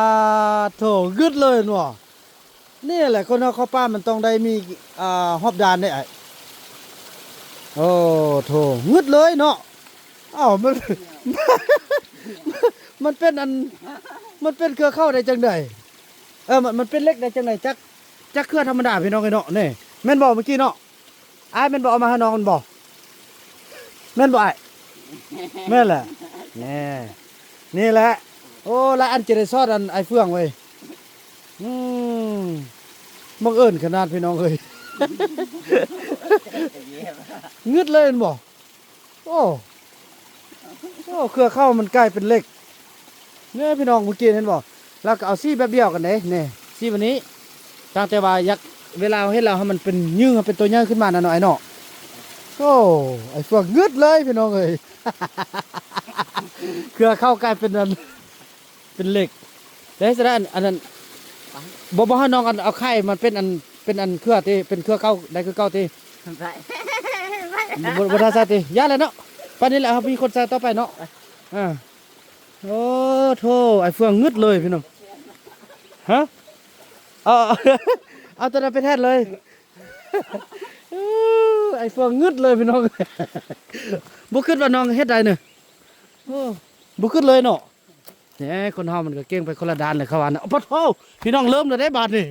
ດໂທ້ ງຶດເລີຍແມ່ນບໍ່? ນີ້ແຫຼະ ຄົນເຮົາເຂົ້າປ່າມັນຕ້ອງໄດ້ມີ ອ່າ ຮອບດ້ານເດ້ອ້າຍ. ໂອ້ໂທ້ ງຶດເລີຍເນາະ. ອ້າວ ມັນ ມັນເປັນອັນ ມັນເປັນເຄືອເຂົ້າໄດ້ຈັ່ງໃດ? ເອີ ມັນ ມັນເປັນເຫຼັກໄດ້ຈັ່ງໃດ? ຈັກ ຈັກເຄືອທຳມະດາພີ່ນ້ອງເອີຍເນາະ. ນີ້ ແມ່ນບໍ່ເມື່ອກີ້ເນາະ? ອ້າຍແມ່ນບໍ່ເອົາມາໃຫ້ນ້ອງແມ່ນບໍ່? ແມ່ນບໍ່ອ້າຍ? ແມ່ນແຫຼະ. ແນ່ ນີ້ແຫຼະ. ໂອ້ ຫຼາຍອັນຈະໄດ້ສອດອັນອ້າຍເຟືອງເວີຍ. ອືມ ບັງເອີນຂະໜາດພີ່ນ້ອງເອີຍ. ງຶດເລີຍແມ່ນບໍ່? ໂອ້ ໂອ້ ເຄືອເຂົ້າມັນກາຍເປັນເຫຼັກ. ນີ້ພີ່ນ້ອງ ເມື່ອກີ້ເຫັນບໍ່? ລາວກໍເອົາສີແບບດຽວກັນເດ້ ນີ້ ສີແບບນີ້. ຕັ້ງແຕ່ວ່າຢາກ ເວລາເຮົາເຮັດແລ້ວໃຫ້ມັນເປັນຍື້ ໃຫ້ເປັນຕົວໃຫຍ່ຂຶ້ນມານະເນາະ ອ້າຍເນາະ. ໂອ້ ອ້າຍເຟືອງງຶດເລີຍພີ່ນ້ອງເອີຍ. ເຄືອເຂົ້າກາຍເປັນອັນ ເປັນເຫຼັກ. ແລ້ວເຮັດຈັ່ງໃດ ອັນ ອັນນັ້ນ ບໍ່ ບໍ່ໃຫ້ນ້ອງອັນ ເອົາໄຂ່ມັນເປັນອັນ ເປັນອັນເຄືອຕິ ເປັນເຄືອເກົ່າໄດ້ຄືເກົ່າຕິ? ບໍ່ ບໍ່ ບໍ່ໄດ້ໃສ່ຕິ? ຢ່າແຫຼະເນາະ. ປານນີ້ແຫຼະ ເຮົາມີຄົນໃສ່ຕໍ່ໄປເນາະ. ອ່າ ໂອ້ໂທ້ ອ້າຍເຟືອງງຶດເລີຍພີ່ນ້ອງ. ຮະ? ເອົາ ເອົາ ເອົາຕົວນັ້ນໄປແທນເລີຍ. ອ້າຍເຟືອງງຶດເລີຍພີ່ນ້ອງ. ບໍ່ຄິດວ່ານ້ອງເຮັດໄດ້ນີ້. ໂອ້ ບໍ່ຄິດເລີຍເນາະ. ແໜ ຄົນເຮົາມັນກໍເກັ່ງໄປຄົນລະດ້ານແຫຼະ ເຂົາວ່ານະ. ໂອ້ ປະໂທ້ ພີ່ນ້ອງ ເລີ່ມແລ້ວເດ້ບາດນີ້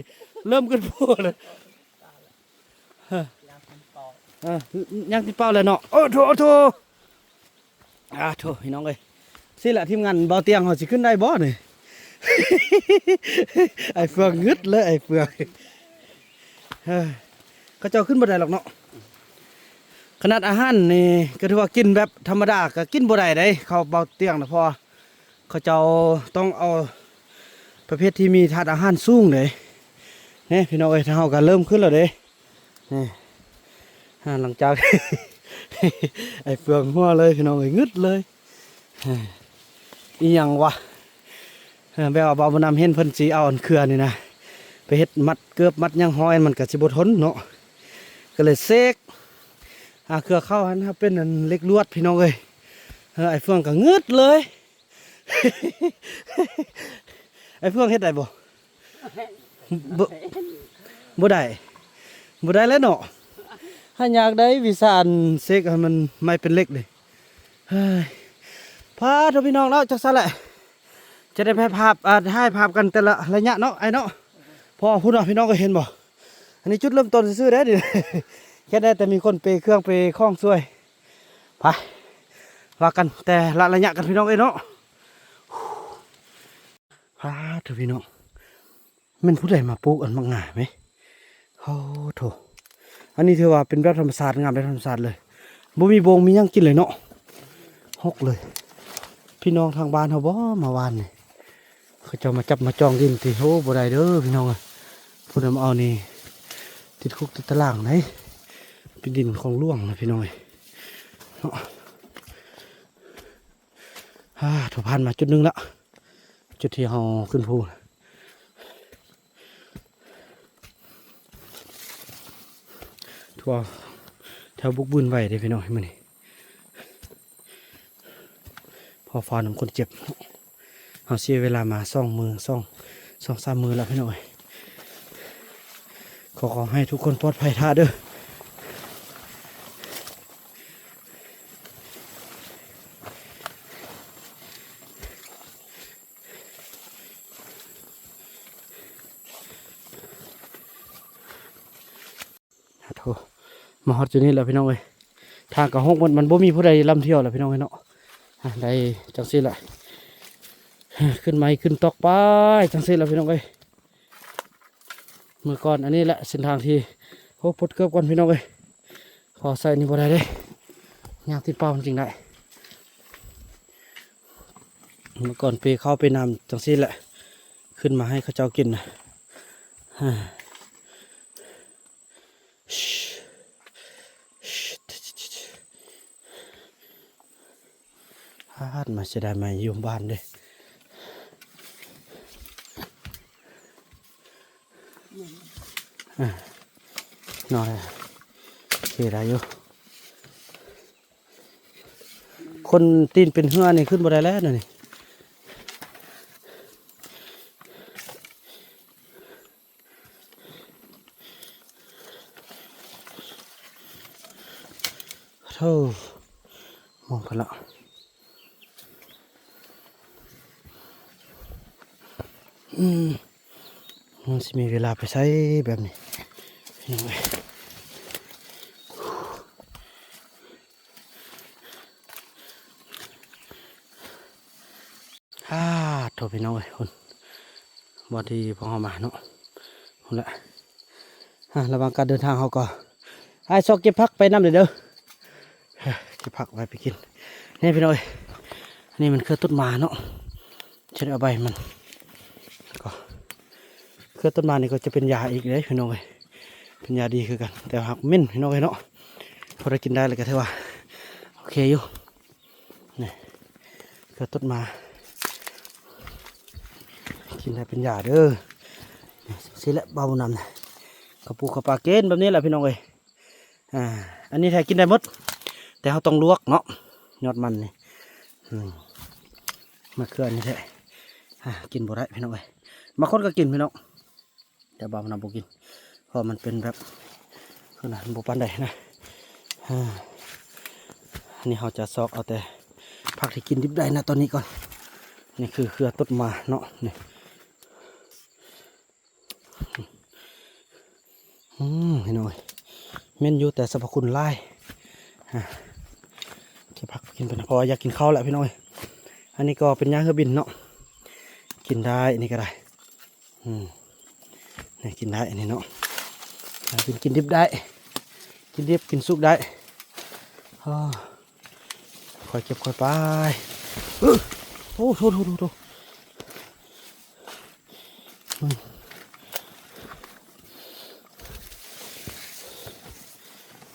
ເລີ່ມຂຶ້ນພູແລ້ວ. ເອີ ຍັງຕິດເປົ້າແຫຼະເນາະ. ໂອ້ໂທ້ ໂອ້ໂທ້ ອາໂທ້ ພີ່ນ້ອງເອີຍ. ຊີ້ແຫຼະ ທີມງານເບົາຕຽງເຮົາຊິຂຶ້ນໄດ້ບໍ່ນີ້? ອ້າຍເຟືອງງຶດເລີຍ ອ້າຍເຟືອງ. ເອີ ເຂົາເຈົ້າຂຶ້ນບໍ່ໄດ້ດອກເນາະ. ຂະໜາດອາຫານນີ້ກໍຖືວ່າກິນແບບທຳມະດາກໍກິນບໍ່ໄດ້ເດ້ ເຂົາເບົາຕຽງນະ ເພາະວ່າເຂົາເຈົ້າຕ້ອງເອົາປະເພດທີ່ມີທາດອາຫານສູງເດ້. ນີ້ພີ່ນ້ອງເອີຍ ທາງເຮົາກໍເລີ່ມຂຶ້ນແລ້ວເດ້. ນີ້ ຫຼັງຈາກ ອ້າຍເຟືອງຫົວເລີຍພີ່ນ້ອງເອີຍ ງຶດເລີຍ. ອີ່ຫຍັງວະ? ເອີ ແບບວ່າບ່າວບຸນນຳເຫັນເພິ່ນຊິເອົາອັນເຄືອນີ້ນະ ໄປເຮັດມັດເກີບມັດຫຍັງຫ້ອຍ ມັນກໍຊິບໍ່ທົນເນາະ ກໍເລີຍເສກ ອາ ເຄືອເຂົ້າຫັ້ນເປັນອັນເຫຼັກລວດພີ່ນ້ອງເອີຍ. ເອີ ອ້າຍເຟືອງກໍງຶດເລີຍ. ອ້າຍເຟືອງເຮັດໄດ້ບໍ່? ບໍ່ ບໍ່ໄດ້ ບໍ່ໄດ້ແລ້ວເນາະ. ຫາຍາກໄດ໋ ວິຊາອັນເສກໃຫ້ມັນໃໝ່ເປັນເຫຼັກເດ້. ເຮີ້ຍ ພາໂທ ພີ່ນ້ອງເນາະ ຈັກຊັ້ນແຫຼະ ຈະໄດ້ໄປພາບ ອ່າ ຖ່າຍພາບກັນແຕ່ລະໄລຍະເນາະ ອ້າຍເນາະ. ເພາະວ່າພຸ້ນເນາະ ພີ່ນ້ອງກໍເຫັນບໍ່ ອັນນີ້ຈຸດເລີ່ມຕົ້ນຊື່ໆເດ້ ແຄ່ໄດ້ແຕ່ມີຄົນເປເຄື່ອງເປຂອງຊ່ວຍ. ໄປ ວ່າກັນແຕ່ລະໄລຍະກັນ ພີ່ນ້ອງເອີຍເນາະ. ພາໂທ ພີ່ນ້ອງ ແມ່ນຜູ້ໃດມາປູກອັນໝາກງາແມ? ໂອ້ໂທ ອັນນີ້ຖືວ່າເປັນແບບທຳມະຊາດ ງາມແບບທຳມະຊາດເລີຍ ບໍ່ມີໂບງມີຫຍັງກິນເລີຍເນາະ ຮົກເລີຍ. ພີ່ນ້ອງທາງບ້ານເຮົາບໍ່ ມາວານນີ້ ເຂົາເຈົ້າມາຈັບມາຈອງດິນຕິ? ໂອ້ ບໍ່ໄດ້ເດີພີ່ນ້ອງເອີຍ ຜູ້ໃດມາເອົານີ້ຕິດຄຸກຕິດຕາລາງໃດ໋ ເປັນດິນຂອງຫຼວງນະ ພີ່ນ້ອງເອີຍເນາະ. ອາ ຖືວ່າຜ່ານມາຈຸດໜຶ່ງລະ ຈຸດທີ່ເຮົາຂຶ້ນພູ ຖືວ່າແຖວບຸກບືນໄຫວເດ້ພີ່ນ້ອງ ມື້ນີ້ ພໍຟ້າວນຳຄົນເຈັບ. ເຮົາເສຍເວລາມາສອງມື້ ສອງ ສອງສາມມື້ແລ້ວພີ່ນ້ອງເອີຍ. ຂໍ ຂໍໃຫ້ທຸກຄົນປອດໄພຖ້າເດີ. ໂທ ມາຮອດຈຸດນີ້ແລ້ວພີ່ນ້ອງເອີຍ. ທາງກະຮົກໝົດ ມັນບໍ່ມີຜູ້ໃດນຳທ່ຽວແລ້ວພີ່ນ້ອງເອີຍເນາະ. ອ່ະ ໄດ້ຈັ່ງຊີ້ລະ ຂຶ້ນໄມ້ຂຶ້ນຕອກໄປຈັ່ງຊີ້ລະ ພີ່ນ້ອງເອີຍ. ເມື່ອກ່ອນອັນນີ້ແຫຼະເສັ້ນທາງທີ່ ໂອ້ ປົດເກີບກ່ອນ ພີ່ນ້ອງເອີຍ ຂໍໃສ່ນີ້ບໍ່ໄດ້ເດ້ ຍ່າງຕິດເປົ້າມັນຈຶ່ງໄດ້. ເມື່ອກ່ອນເປເຂົ້າເປນ້ຳຈັ່ງຊີ້ແຫຼະ ຂຶ້ນມາໃຫ້ເຂົາເຈົ້າກິນນະ. ພາດມາເສຍດາຍໄມ້ຢູ່ບ້ານເດ້. ອ່າ ເນາະ ໂອເຄ ໄດ້ຢູ່. ຄົນຕີນເປັນເຫື່ອນີ້ຂຶ້ນບໍ່ໄດ້ແລ້ວນະນີ້. ໂທ້ ມອງໄປລະ ອືມ ມັນຊິມີເວລາໄປໃສແບບນີ້ ພີ່ນ້ອງເອີຍ. ອາ ໂທ້ ພີ່ນ້ອງເອີຍ ພຸ້ນ ບ່ອນທີ່ພວກເຮົາມາເນາະ ພຸ້ນແຫຼະ. ອາ ລະຫວ່າງການເດີນທາງເຮົາກໍ ອ້າຍຊອກເກັບຜັກໄປນຳເດີ ເກັບຜັກໄວ້ໄປກິນ. ນີ້ພີ່ນ້ອງເອີຍ ອັນນີ້ມັນເຄືອຕົ້ນໝາເນາະ ຈະໄດ້ເອົາໃບມັນ ແລ້ວກໍເຄືອຕົ້ນໝານີ້ກໍຈະເປັນຢາອີກເດ້ພີ່ນ້ອງເອີຍ ເປັນຢາດີຄືກັນ ແຕ່ວ່າມັນເໝັນພີ່ນ້ອງເອີຍເນາະ. ພໍໄດ້ກິນໄດ້ແລ້ວກໍຖືວ່າໂອເຄຢູ່. ນີ້ ເຄືອຕົ້ນໝາ ກິນໄດ້ເປັນຢາເດີ. ຊີ້ແຫຼະ ເບົານຳ ເຂົ້າປູເຂົ້າປາກິນແບບນີ້ແຫຼະ ພີ່ນ້ອງເອີຍ. ອ່າ ອັນນີ້ແທ້ກິນໄດ້ໝົດ ແຕ່ເຮົາຕ້ອງລວກເນາະ ຍອດມັນນີ້ ອືມ ມະເຂືອນີ້ແທ້ ອ່າ ກິນບໍ່ໄດ້ ພີ່ນ້ອງເອີຍ. ບາງຄົນກໍກິນ ພີ່ນ້ອງ ແຕ່ວ່າມັນບໍ່ກິນ ເພາະມັນເປັນແບບ ຄືນະ ບໍ່ປານໃດນະ. ອ່າ ອັນນີ້ເຮົາຈະຊອກເອົາແຕ່ຜັກທີ່ກິນດິບໄດ້ນະຕອນນີ້ກ່ອນ. ນີ້ຄືເຄືອຕົ້ນໝາເນາະ ນີ້ ອືມ ພີ່ນ້ອງເອີຍ ເໝັນຢູ່ ແຕ່ສັບພະຄຸນຫຼາຍ. ອ່າ ເກັບຜັກກິນໄປນຳ ເພາະວ່າຢາກກິນເຂົ້າແລ້ວ ພີ່ນ້ອງເອີຍ. ອັນນີ້ກໍເປັນຫຍ້າເຮືອບິນເນາະ ກິນໄດ້ ອັນນີ້ກໍໄດ້. ອືມ ນີ້ກິນໄດ້ ອັນນີ້ເນາະ ກິນ ກິນດິບໄດ້ ກິນດິບກິນສຸກໄດ້. ອໍ ຄ່ອຍເກັບຄ່ອຍໄປ. ໂອ້ ໂທ ໂທ ໂທ ໂທ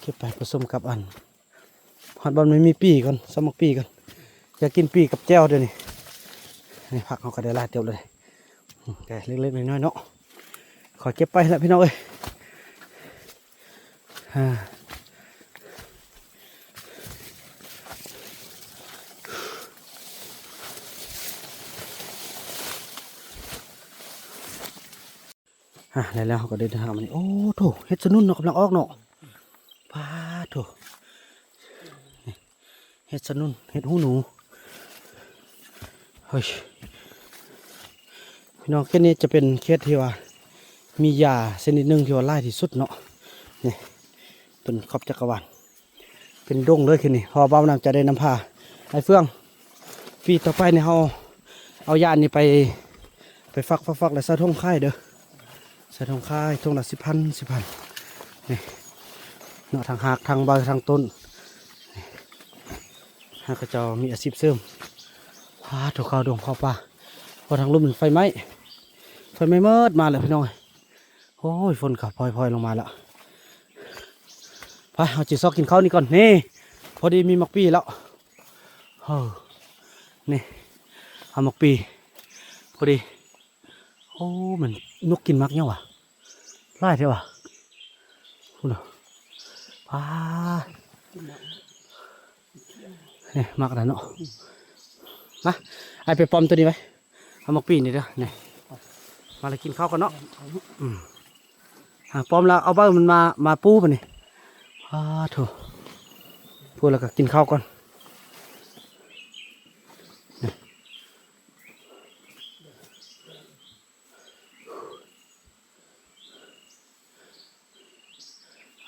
ເກັບໄປປະສົມກັບອັນ ຮອດບ່ອນມັນມີປີ້ກ່ອນ ຊອກໝາກປີ້ກ່ອນ. ຢາກກິນປີ້ກັບແຈ່ວດຽວນີ້. ນີ້ ຜັກເຮົາກໍໄດ້ຫຼາຍເຕີບແລ້ວເດ້ ອືມ ແຕ່ເລັກໆນ້ອຍໆເນາະ. ຂໍເກັບໄປລະ ພີ່ນ້ອງເອີຍ. ອ່າ ອ່າ ແລ້ວ ແລ້ວເຮົາກໍໄດ້ເດີນທາງມານີ້ ໂອ້ ໂທ້ ເຫັດສະໜຸ່ນເນາະ ກຳລັງອອກເນາະ. ປາດໂທ້ ເຫັດສະໜຸ່ນ ເຫັດຫູໜູ. ເຮີ້ຍ ພີ່ນ້ອງ ເຂດນີ້ຈະເປັນເຂດທີ່ວ່າມີຢາຊະນິດໜຶ່ງທີ່ວ່າຫຼາຍທີ່ສຸດເນາະ. ນີ້ ຕົ້ນຂອບຈັກກະວານ ເປັນດົງເລີຍຄືນີ້ ເພາະວ່າບ່າວນຳຈະໄດ້ນຳພາອ້າຍເຟືອງ ປີຕໍ່ໄປນີ້ເຮົາເອົາຢານີ້ໄປ ໄປຝັກ ຝັກ ຝັກ ແລ້ວໃສ່ຖົງຂາຍເດີ ໃສ່ຖົງຂາຍ ຖົງລະສິບພັນ ສິບພັນ. ນີ້ເນາະ ທັງຮາກ ທັງໃບ ທັງຕົ້ນ ນີ້ ໃຫ້ເຂົາເຈົ້າມີອາຊີບເສີມ. ພາໂທ ເຂົ້າດົງເຂົ້າປ່າ ເພາະທາງລຸ່ມໄຟໄໝ້ ໄຟໄໝ້ໝົດ ມາແລ້ວພີ່ນ້ອງເອີຍ. ໂອ້ຍ ຝົນກໍພອຍໆລົງມາແລ້ວ. ໄປ ເຮົາຊິຊອກກິນເຂົ້ານີ້ກ່ອນ. ນີ້ ພໍດີມີໝາກປີແລ້ວ. ເອີ ນີ້ ເອົາໝາກປີ ພໍດີ. ໂອ້ ມັນນົກກິນໝາກຫຍັງຫວາ? ຫຼາຍແທ້ຫວາ? ພຸ້ນນະ ປາ ນີ້ ໝາກນັ້ນເນາະ. ມາ ອ້າຍໄປປ້ອມໂຕນີ້ໄວ້. ເອົາໝາກປີນີ້ເດີ ນີ້ ມາແລ້ວກິນເຂົ້າກ່ອນເນາະ. ອືມ ອ່າ ປ້ອມແລ້ວເອົາໃບມັນມາ ມາປູບາດນີ້. ອ້າໂທ້ ປູແລ້ວກໍກິນເຂົ້າກ່ອນ. ນີ້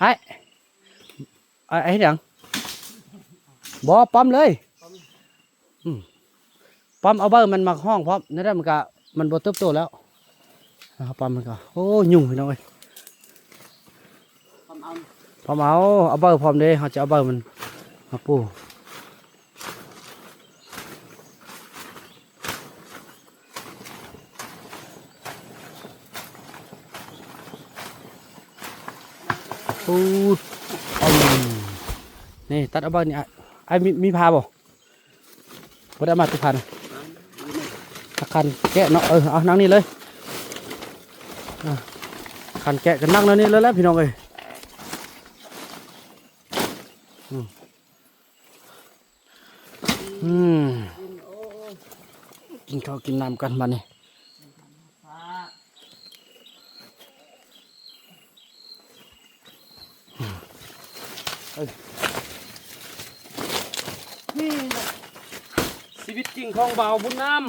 ອ້າຍ ອ້າຍ ອ້າຍເຮັດຫຍັງ? ບໍ່ ປ້ອມເລີຍ. ອືມ ປ້ອມເອົາໃບມັນມາຫ້ອງພ້ອມ ແນວໃດມັນກະ ມັນບໍ່ເຕີບໂຕແລ້ວ. ເອົາປ້ອມມັນກະ ໂອ້ ຍຸງພີ່ນ້ອງເອີຍ. ປ້ອມເອົາ ປ້ອມເອົາ ເອົາໃບພ້ອມເດ້ ເຮົາຈະເອົາໃບມັນມາປູ. ປູດ ອືມ ນີ້ຕັດເອົາໃບນີ້ ອ້າຍ ອ້າຍມີ ມີພາບໍ່? ບໍ່ໄດ້ມາຕິພັນ ຄັນແກະເນາະ. ເອີ ເອົານັ່ງນີ້ເລີຍ ອ່າ ຄັນແກະກໍນັ່ງແນວນີ້ເລີຍແຫຼະພີ່ນ້ອງເອີຍ. ອືມ ອືມ ກິນເຂົ້າກິນນ້ຳກັນບາດນີ້. ເອີ ນີ້ແຫຼະຊີວິດຈິງຂອງບ່າວບຸນນຳ.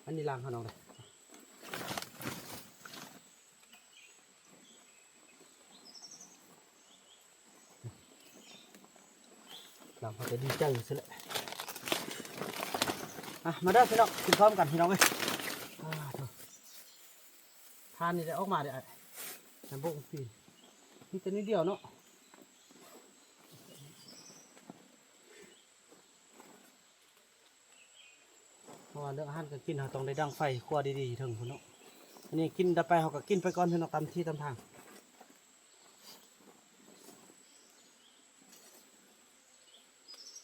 ອັນນີ້ລ້າງເຮົານ້ອງເດີ. ຫຼັງເຮົາກະດີໃຈຊື່ແຫຼະ. ອ່ະ ມາເດີພີ່ນ້ອງ ກິນພ້ອມກັນພີ່ນ້ອງເອີຍ. ອ່າ ໂທ້ ທານນີ້ໄດ້ອອກມາເດ້ອ້າຍ ນ້ຳບົກປີ ມີແຕ່ໜ້ອຍດຽວເນາະ. ເພາະວ່າເລື່ອງອາຫານການກິນ ເຮົາຕ້ອງໄດ້ດັງໄຟຄົວດີໆເທິງພຸ້ນເນາະ. ອັນນີ້ກິນໄດ້ໄປ ເຮົາກະກິນໄປກ່ອນເນາະ ຕາມທີ່ຕາມທາງ.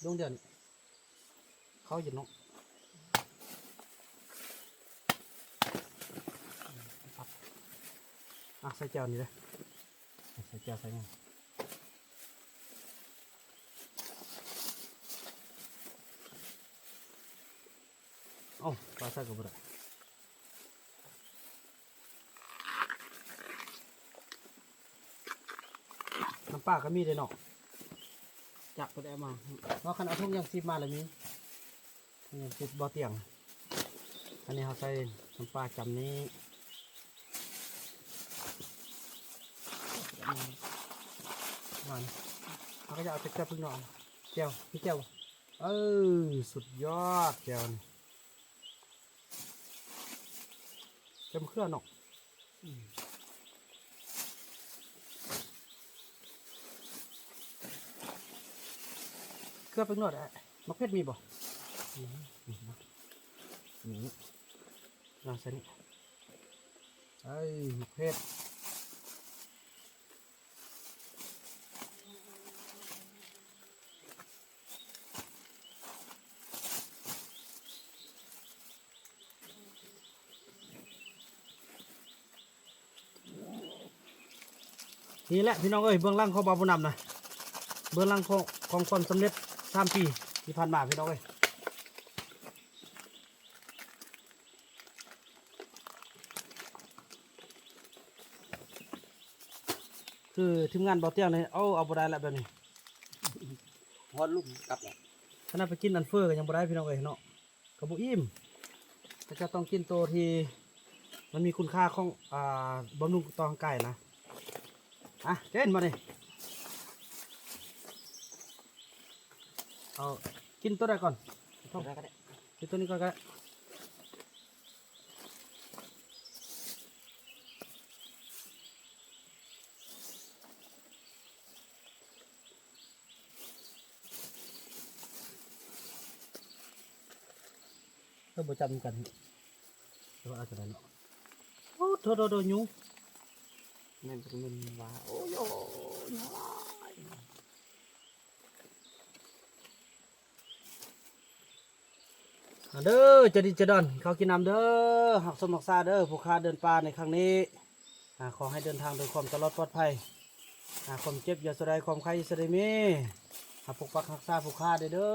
ດົງດຽວນີ້ເຂົ້າຢູ່ເນາະ. ອ່ະ ໃສ່ແຈ່ວນີ້ເດີ. ໃສ່ແຈ່ວໃສ່ຫຍັງ? ເອົ້າ ປາໃສ່ກະບໍ່ໄດ້. ນ້ຳປາກະມີເດ້ເນາະ. ຈັກເພິ່ນໄດ້ເອົາມາ. ເພາະຄັນເອົາຖົງຢາງຊີບມາລະມີ. ນີ້ຄືບໍ່ຕຽງ. ອັນນີ້ເຮົາໃສ່ນ້ຳປາຈຳນີ້ ຫວານ. ເຮົາກະຈະເອົາແຕ່ເກືອເພິ່ງເນາະ. ແຈ່ວ ມີແຈ່ວບໍ່? ເອີ ສຸດຍອດແຈ່ວນີ້. ແຈ່ວມະເຂືອເນາະ. ເກືອເພິ່ງເນາະ. ໝາກເຜັດມີບໍ່? ນີ້ ນີ້ ນີ້ ລາງໃສ່ນີ້. ເອີ ໝາກເຜັດ. ນີ້ແຫຼະພີ່ນ້ອງເອີຍ ເບື້ອງຫຼັງຂອງບ່າວບຸນນຳນະ ເບື້ອງຫຼັງຂອງ ຂອງຄວາມສຳເລັດສາມປີທີ່ຜ່ານມາພີ່ນ້ອງເອີຍ. ຄືທີມງານບໍ່ຕຽງນີ້ ເອົາ ເອົາບໍ່ໄດ້ລະແບບນີ້ ຮອດລຸ່ມກັບລະ. ຂະໜາດໄປກິນອັນເຟີກະຍັງບໍ່ໄດ້ພີ່ນ້ອງເອີຍເນາະ ກະບໍ່ອີ່ມ. ເຂົາເຈົ້າຕ້ອງກິນໂຕທີ່ມັນມີຄຸນຄ່າຂອງ ອ່າ ບຳລຸງຕໍ່ຮ່າງກາຍນະ. ອ່ະ ກິນບາດນີ້ ເອົາ ກິນໂຕໃດກ່ອນ? ໂຕໃດກະໄດ້ ກິນໂຕນີ້ກ່ອນກະໄດ້. ເອີ ບໍ່ຈຳກັນ ເອີ ເອົາກະໄດ້ເນາະ. ໂອ້ ໂທ ໂທ ໂທ ຍຸງ ແມ່ນ ແມ່ນວ່າ ໂອ້ຍ ໂອ້ຍ ມາເດີ ຈະດິນຈະດອນ ເຂົ້າກິນນ້ຳເດີ ຮັກສົມຮັກສາເດີ ຜູ້ຂ້າເດີນປ່າໃນຄັ້ງນີ້ ອ່າ ຂໍໃຫ້ເດີນທາງດ້ວຍຄວາມຕະຫຼອດປອດໄພ ອ່າ ຄວາມເຈັບຢ່າສະໄດ ຄວາມໄຂ້ຢ່າສະໄດມີ ອ່າ ປົກປັກຮັກສາຜູ້ຂ້າໄດ້ເດີ.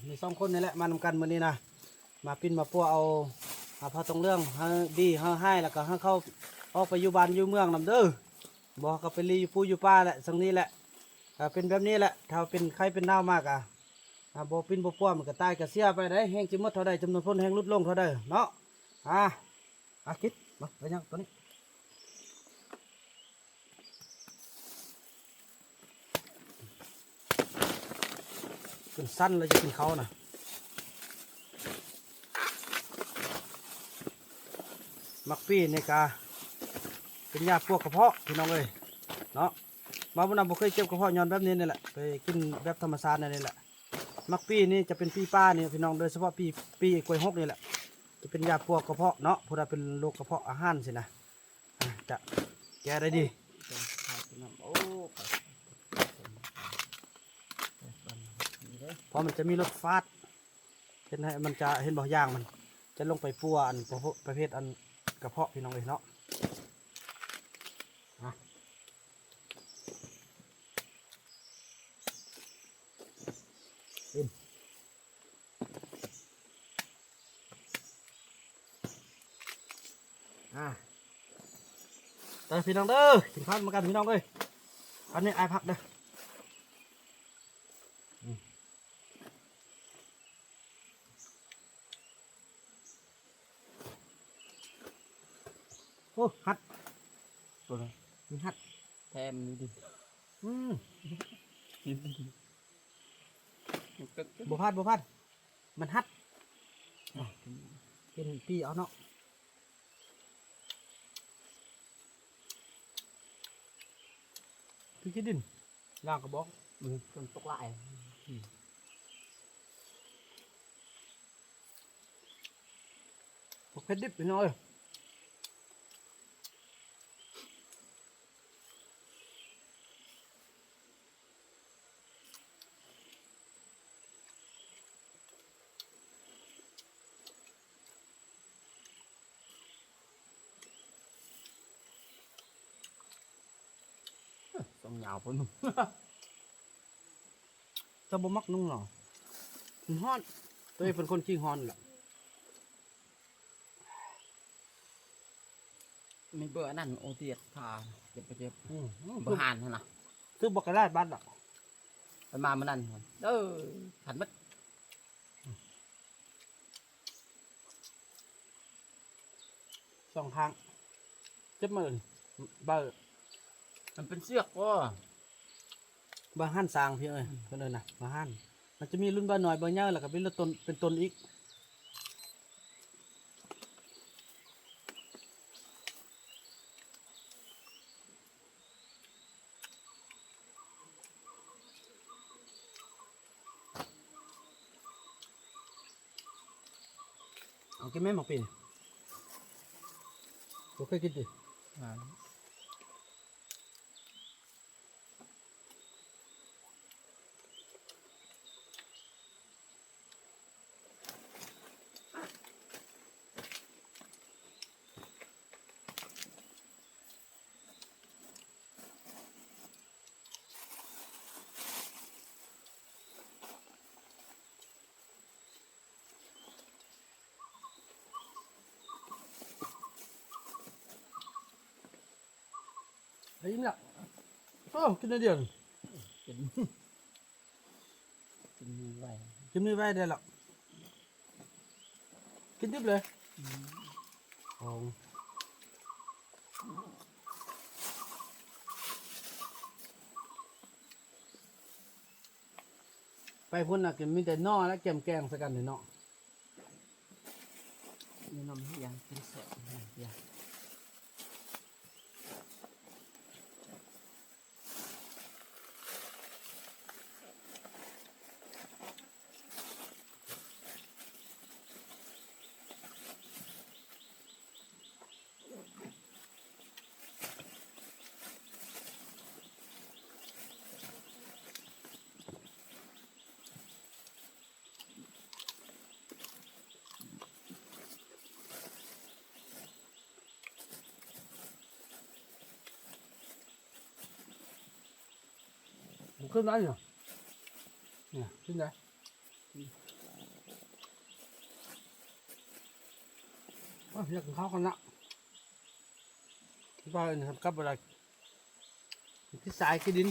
ມີສອງຄົນນີ້ແຫຼະ ມານຳກັນມື້ນີ້ນະ ມາປິ່ນມາປົວເອົາ ອ່າ ຜ້າຕົງເຫຼືອງໃຫ້ດີໃຫ້ຮ້າຍ ແລ້ວກໍໃຫ້ເຂົາອອກໄປຢູ່ບ້ານຢູ່ເມືອງນຳເດີ. ບໍ່ ເຂົາໄປລີ້ຢູ່ປູຢູ່ປ່າແຫຼະ ຈັ່ງນີ້ແຫຼະ. ກໍເປັນແບບນີ້ແຫຼະ ຖ້າເປັນໄຂ້ເປັນໜາວມາກະ ອ່າ ບໍ່ປິ່ນບໍ່ປົວ ມັນກໍຕາຍກໍເສຍໄປໄດ໋. ແຮງຊິໝົດເທົ່າໃດ ຈຳນວນຄົນແຮງຫຼຸດລົງເທົ່າໃດເນາະ. ອ່າ ອ່າ ກິນ ມາ ໄປຍັງຕົວນີ້ ເປັນຊັ້ນແລ້ວຈະກິນເຂົ້ານະ. ໝາກປີນີ້ກະເປັນຢາປົວກະເພາະ ພີ່ນ້ອງເອີຍເນາະ. ມາບຸນນຳບໍ່ເຄີຍເຈັບກະເພາະ ຍ້ອນແບບນີ້ນີ້ແຫຼະ ໄປກິນແບບທຳມະຊາດແນວນີ້ແຫຼະ. ໝາກປີນີ້ຈະເປັນປີປ່ານີ້ພີ່ນ້ອງ ໂດຍສະເພາະປີ ປີກ້ວຍຫົກນີ້ແຫຼະ ຈະເປັນຢາປົວກະເພາະເນາະ. ຜູ້ໃດເປັນໂລກກະເພາະອາຫານຊີ້ນະ ອ່າ ຈະແກ້ໄດ້ດີ. ໂອ້ ເພາະມັນຈະມີລົດຟາດ ເຮັດໃຫ້ມັນຈະ ເຫັນບໍ່ ຢາງມັນຈະລົງໄປປົວອັນປະເພດ ປະເພດອັນກະເພາະ ພີ່ນ້ອງເອີຍເນາະ. ອ່ະ ອ່າ ເດີພີ່ນ້ອງເດີ ກິນເຂົ້ານຳກັນພີ່ນ້ອງເອີຍ. ອັນນີ້ອ້າຍພັກເດີ. ໂອ້ ຮັດ ໂຕນັ້ນມີຮັດແຖມຢູ່ດິ. ອືມ ບໍ່ພາດ ບໍ່ພາດ ມັນຮັດ ກິນປີເອົາເນາະ. ຄືຂີ້ດິນ ລາງກະບອກ ອືມ ຝົນຕົກຫຼາຍ ອືມ ບັກເຜັດດິບພີ່ນ້ອງເອີຍ. ເອີ ສ່ອງຍາວພຸ້ນ ເຈົ້າບໍ່ມັກນຸ່ງເນາະ ມັນຮ້ອນ ໂຕເອງເປັນຄົນຂີ້ຮ້ອນລະ. ມີເບີອັນນັ້ນ ໂອທີເອັສ ຖ້າເຈັບບໍ່ເຈັບ ອືມ ເບີຮ້ານຫັ້ນນະ ຊື້ບໍ່ກະໄດ້ບັດດອກ ໄປມາມື້ນັ້ນ ເອີ ທັນໝົດ. ສອງຂ້າງ ເຈັບໝົດ ເບີ ມັນເປັນເຊືອກບໍ່? ເບີຮ້ານຊ້າງພີ່ເອີຍ ອືມ ເພິ່ນເອີ້ນນະ ເບີຮ້ານ ມັນຈະມີລຸ້ນເບີນ້ອຍ ເບີໃຫຍ່ ແລ້ວກໍເປັນລຸ້ນຕົ້ນ ເປັນຕົ້ນອີກ. ເອົາກິນແມ່ໝາກປີ່ນີ້ ບໍ່ເຄີຍກິນຕິ? ອ່າ เฮ้ย อิ่มละ โอ้ กินได้เดียวนี่ กิน กินมื้อไว กินมื้อไวได้ละ กินดิบเลย อืม อ๋อ ไปพุ้นน่ะ กินมีแต่หน่อและแกมแกงใส่กันนี่เนาะ มีน้ำเฮีย กินแซ่บ น้ำเฮีย. เ ຂຶ້ນມານີ້ ນີ້ ຂຶ້ນໄດ້. ໂອ້ຍ ຢາກກິນເຂົ້າກ່ອນລະ. ວ່າອັນນີ້ກັບບໍ່ໄດ້ ຄືຊາຍຄືດິນ.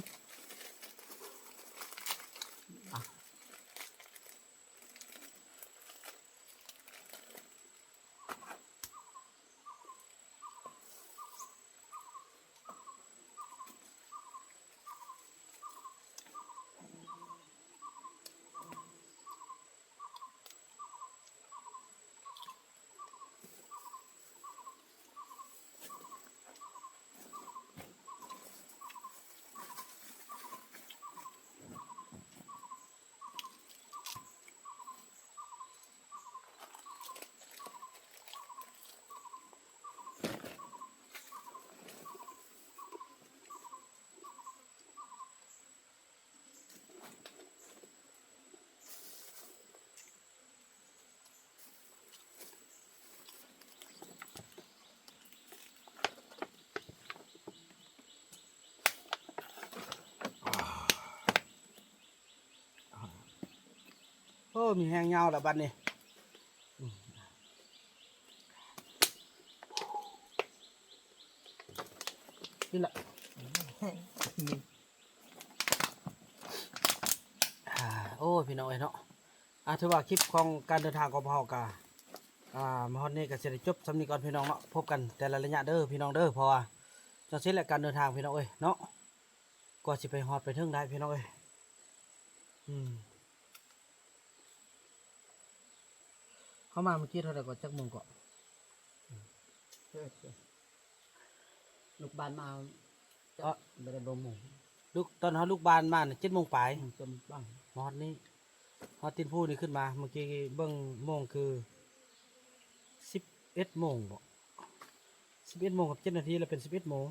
ໂອ້ ມີແຮງຍາວລະບັດນີ້. ນີ້ລະ ໂອ້ ພີ່ນ້ອງເອີຍເນາະ. ອ່າ ຖືວ່າຄລິບຂອງການເດີນທາງຂອງພວກເຮົາກະ ອ່າ ມາຮອດນີ້ກະຊິໄດ້ຈົບສ່ຳນີ້ກ່ອນພີ່ນ້ອງເນາະ. ພົບກັນແຕ່ລະໄລຍະເດີພີ່ນ້ອງເດີ ເພາະວ່າຈັ່ງຊີ້ແຫຼະການເດີນທາງພີ່ນ້ອງເອີຍເນາະ ກວ່າຊິໄປຮອດໄປເຖິງໄດ້ພີ່ນ້ອງເອີຍ. ອືມ ເຮົາມາມື້ກີ້ເທົ່າໃດເກາະ ຈັກໂມງເກາະ? ອືມ ລູກບ້ານມາ ເອີ ບໍ່ໄດ້ບໍ່ໂມງ ລູກ ຕອນເຮົາລູກບ້ານມານະ ເຈັດໂມງປາຍ ອືມ ເຈັດໂມງປາຍ ຮອດນີ້ ຮອດຕີນພູນີ້ຂຶ້ນມາ ເມື່ອກີ້ເບິ່ງໂມງຄືສິບເອັດໂມງບໍ ສິບເອັດໂມງກັບເຈັດນາທີ ແລ້ວເປັນສິບເອັດໂມງ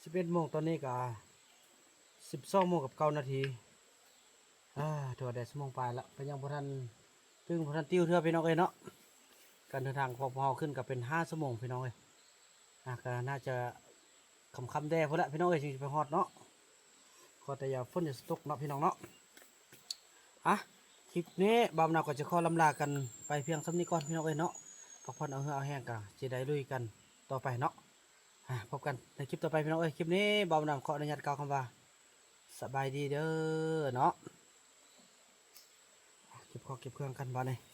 ສິບເອັດໂມງ ຕອນນີ້ກະສິບສອງໂມງກັບເກົ້ານາທີ. ອ່າ ຖືວ່າໄດ້ຊົ່ວໂມງປາຍລະ ກະຍັງບໍ່ທັນຕຶງ ບໍ່ທັນຕິວເທື່ອພີ່ນ້ອງເອີຍເນາະ. ການເດີນທາງຂອງພວກເຮົາຂຶ້ນກະເປັນຫ້າຊົ່ວໂມງພີ່ນ້ອງເອີຍ. ອ່າ ກະໜ້າຈະຄ່ຳໆແດ່ພຸ້ນລະພີ່ນ້ອງເອີຍ ຈຶ່ງຈະໄປຮອດເນາະ. ຂໍແຕ່ຢ່າຝົນຢ່າຕົກເນາະພີ່ນ້ອງເນາະ. ອ່ະ ຄລິບນີ້ບ່າວນາວກໍຈະຂໍລຳລາກັນໄປພຽງສ່ຳນີ້ກ່ອນພີ່ນ້ອງເອີຍເນາະ. ພັກຜ່ອນເອົາເຫື່ອເອົາແຮງ ກະຊິໄດ້ລຸຍກັນຕໍ່ໄປເນາະ. ອ່າ ພົບກັນໃນຄລິບຕໍ່ໄປພີ່ນ້ອງເອີຍ. ຄລິບນີ້ບ່າວນາວຂໍອະນຸຍາດກ່າວຄຳວ່າ ສະບາຍດີເດີເນາະ. ເກັບຂອງເກັບເຄື່ອງກັນບາດນີ້.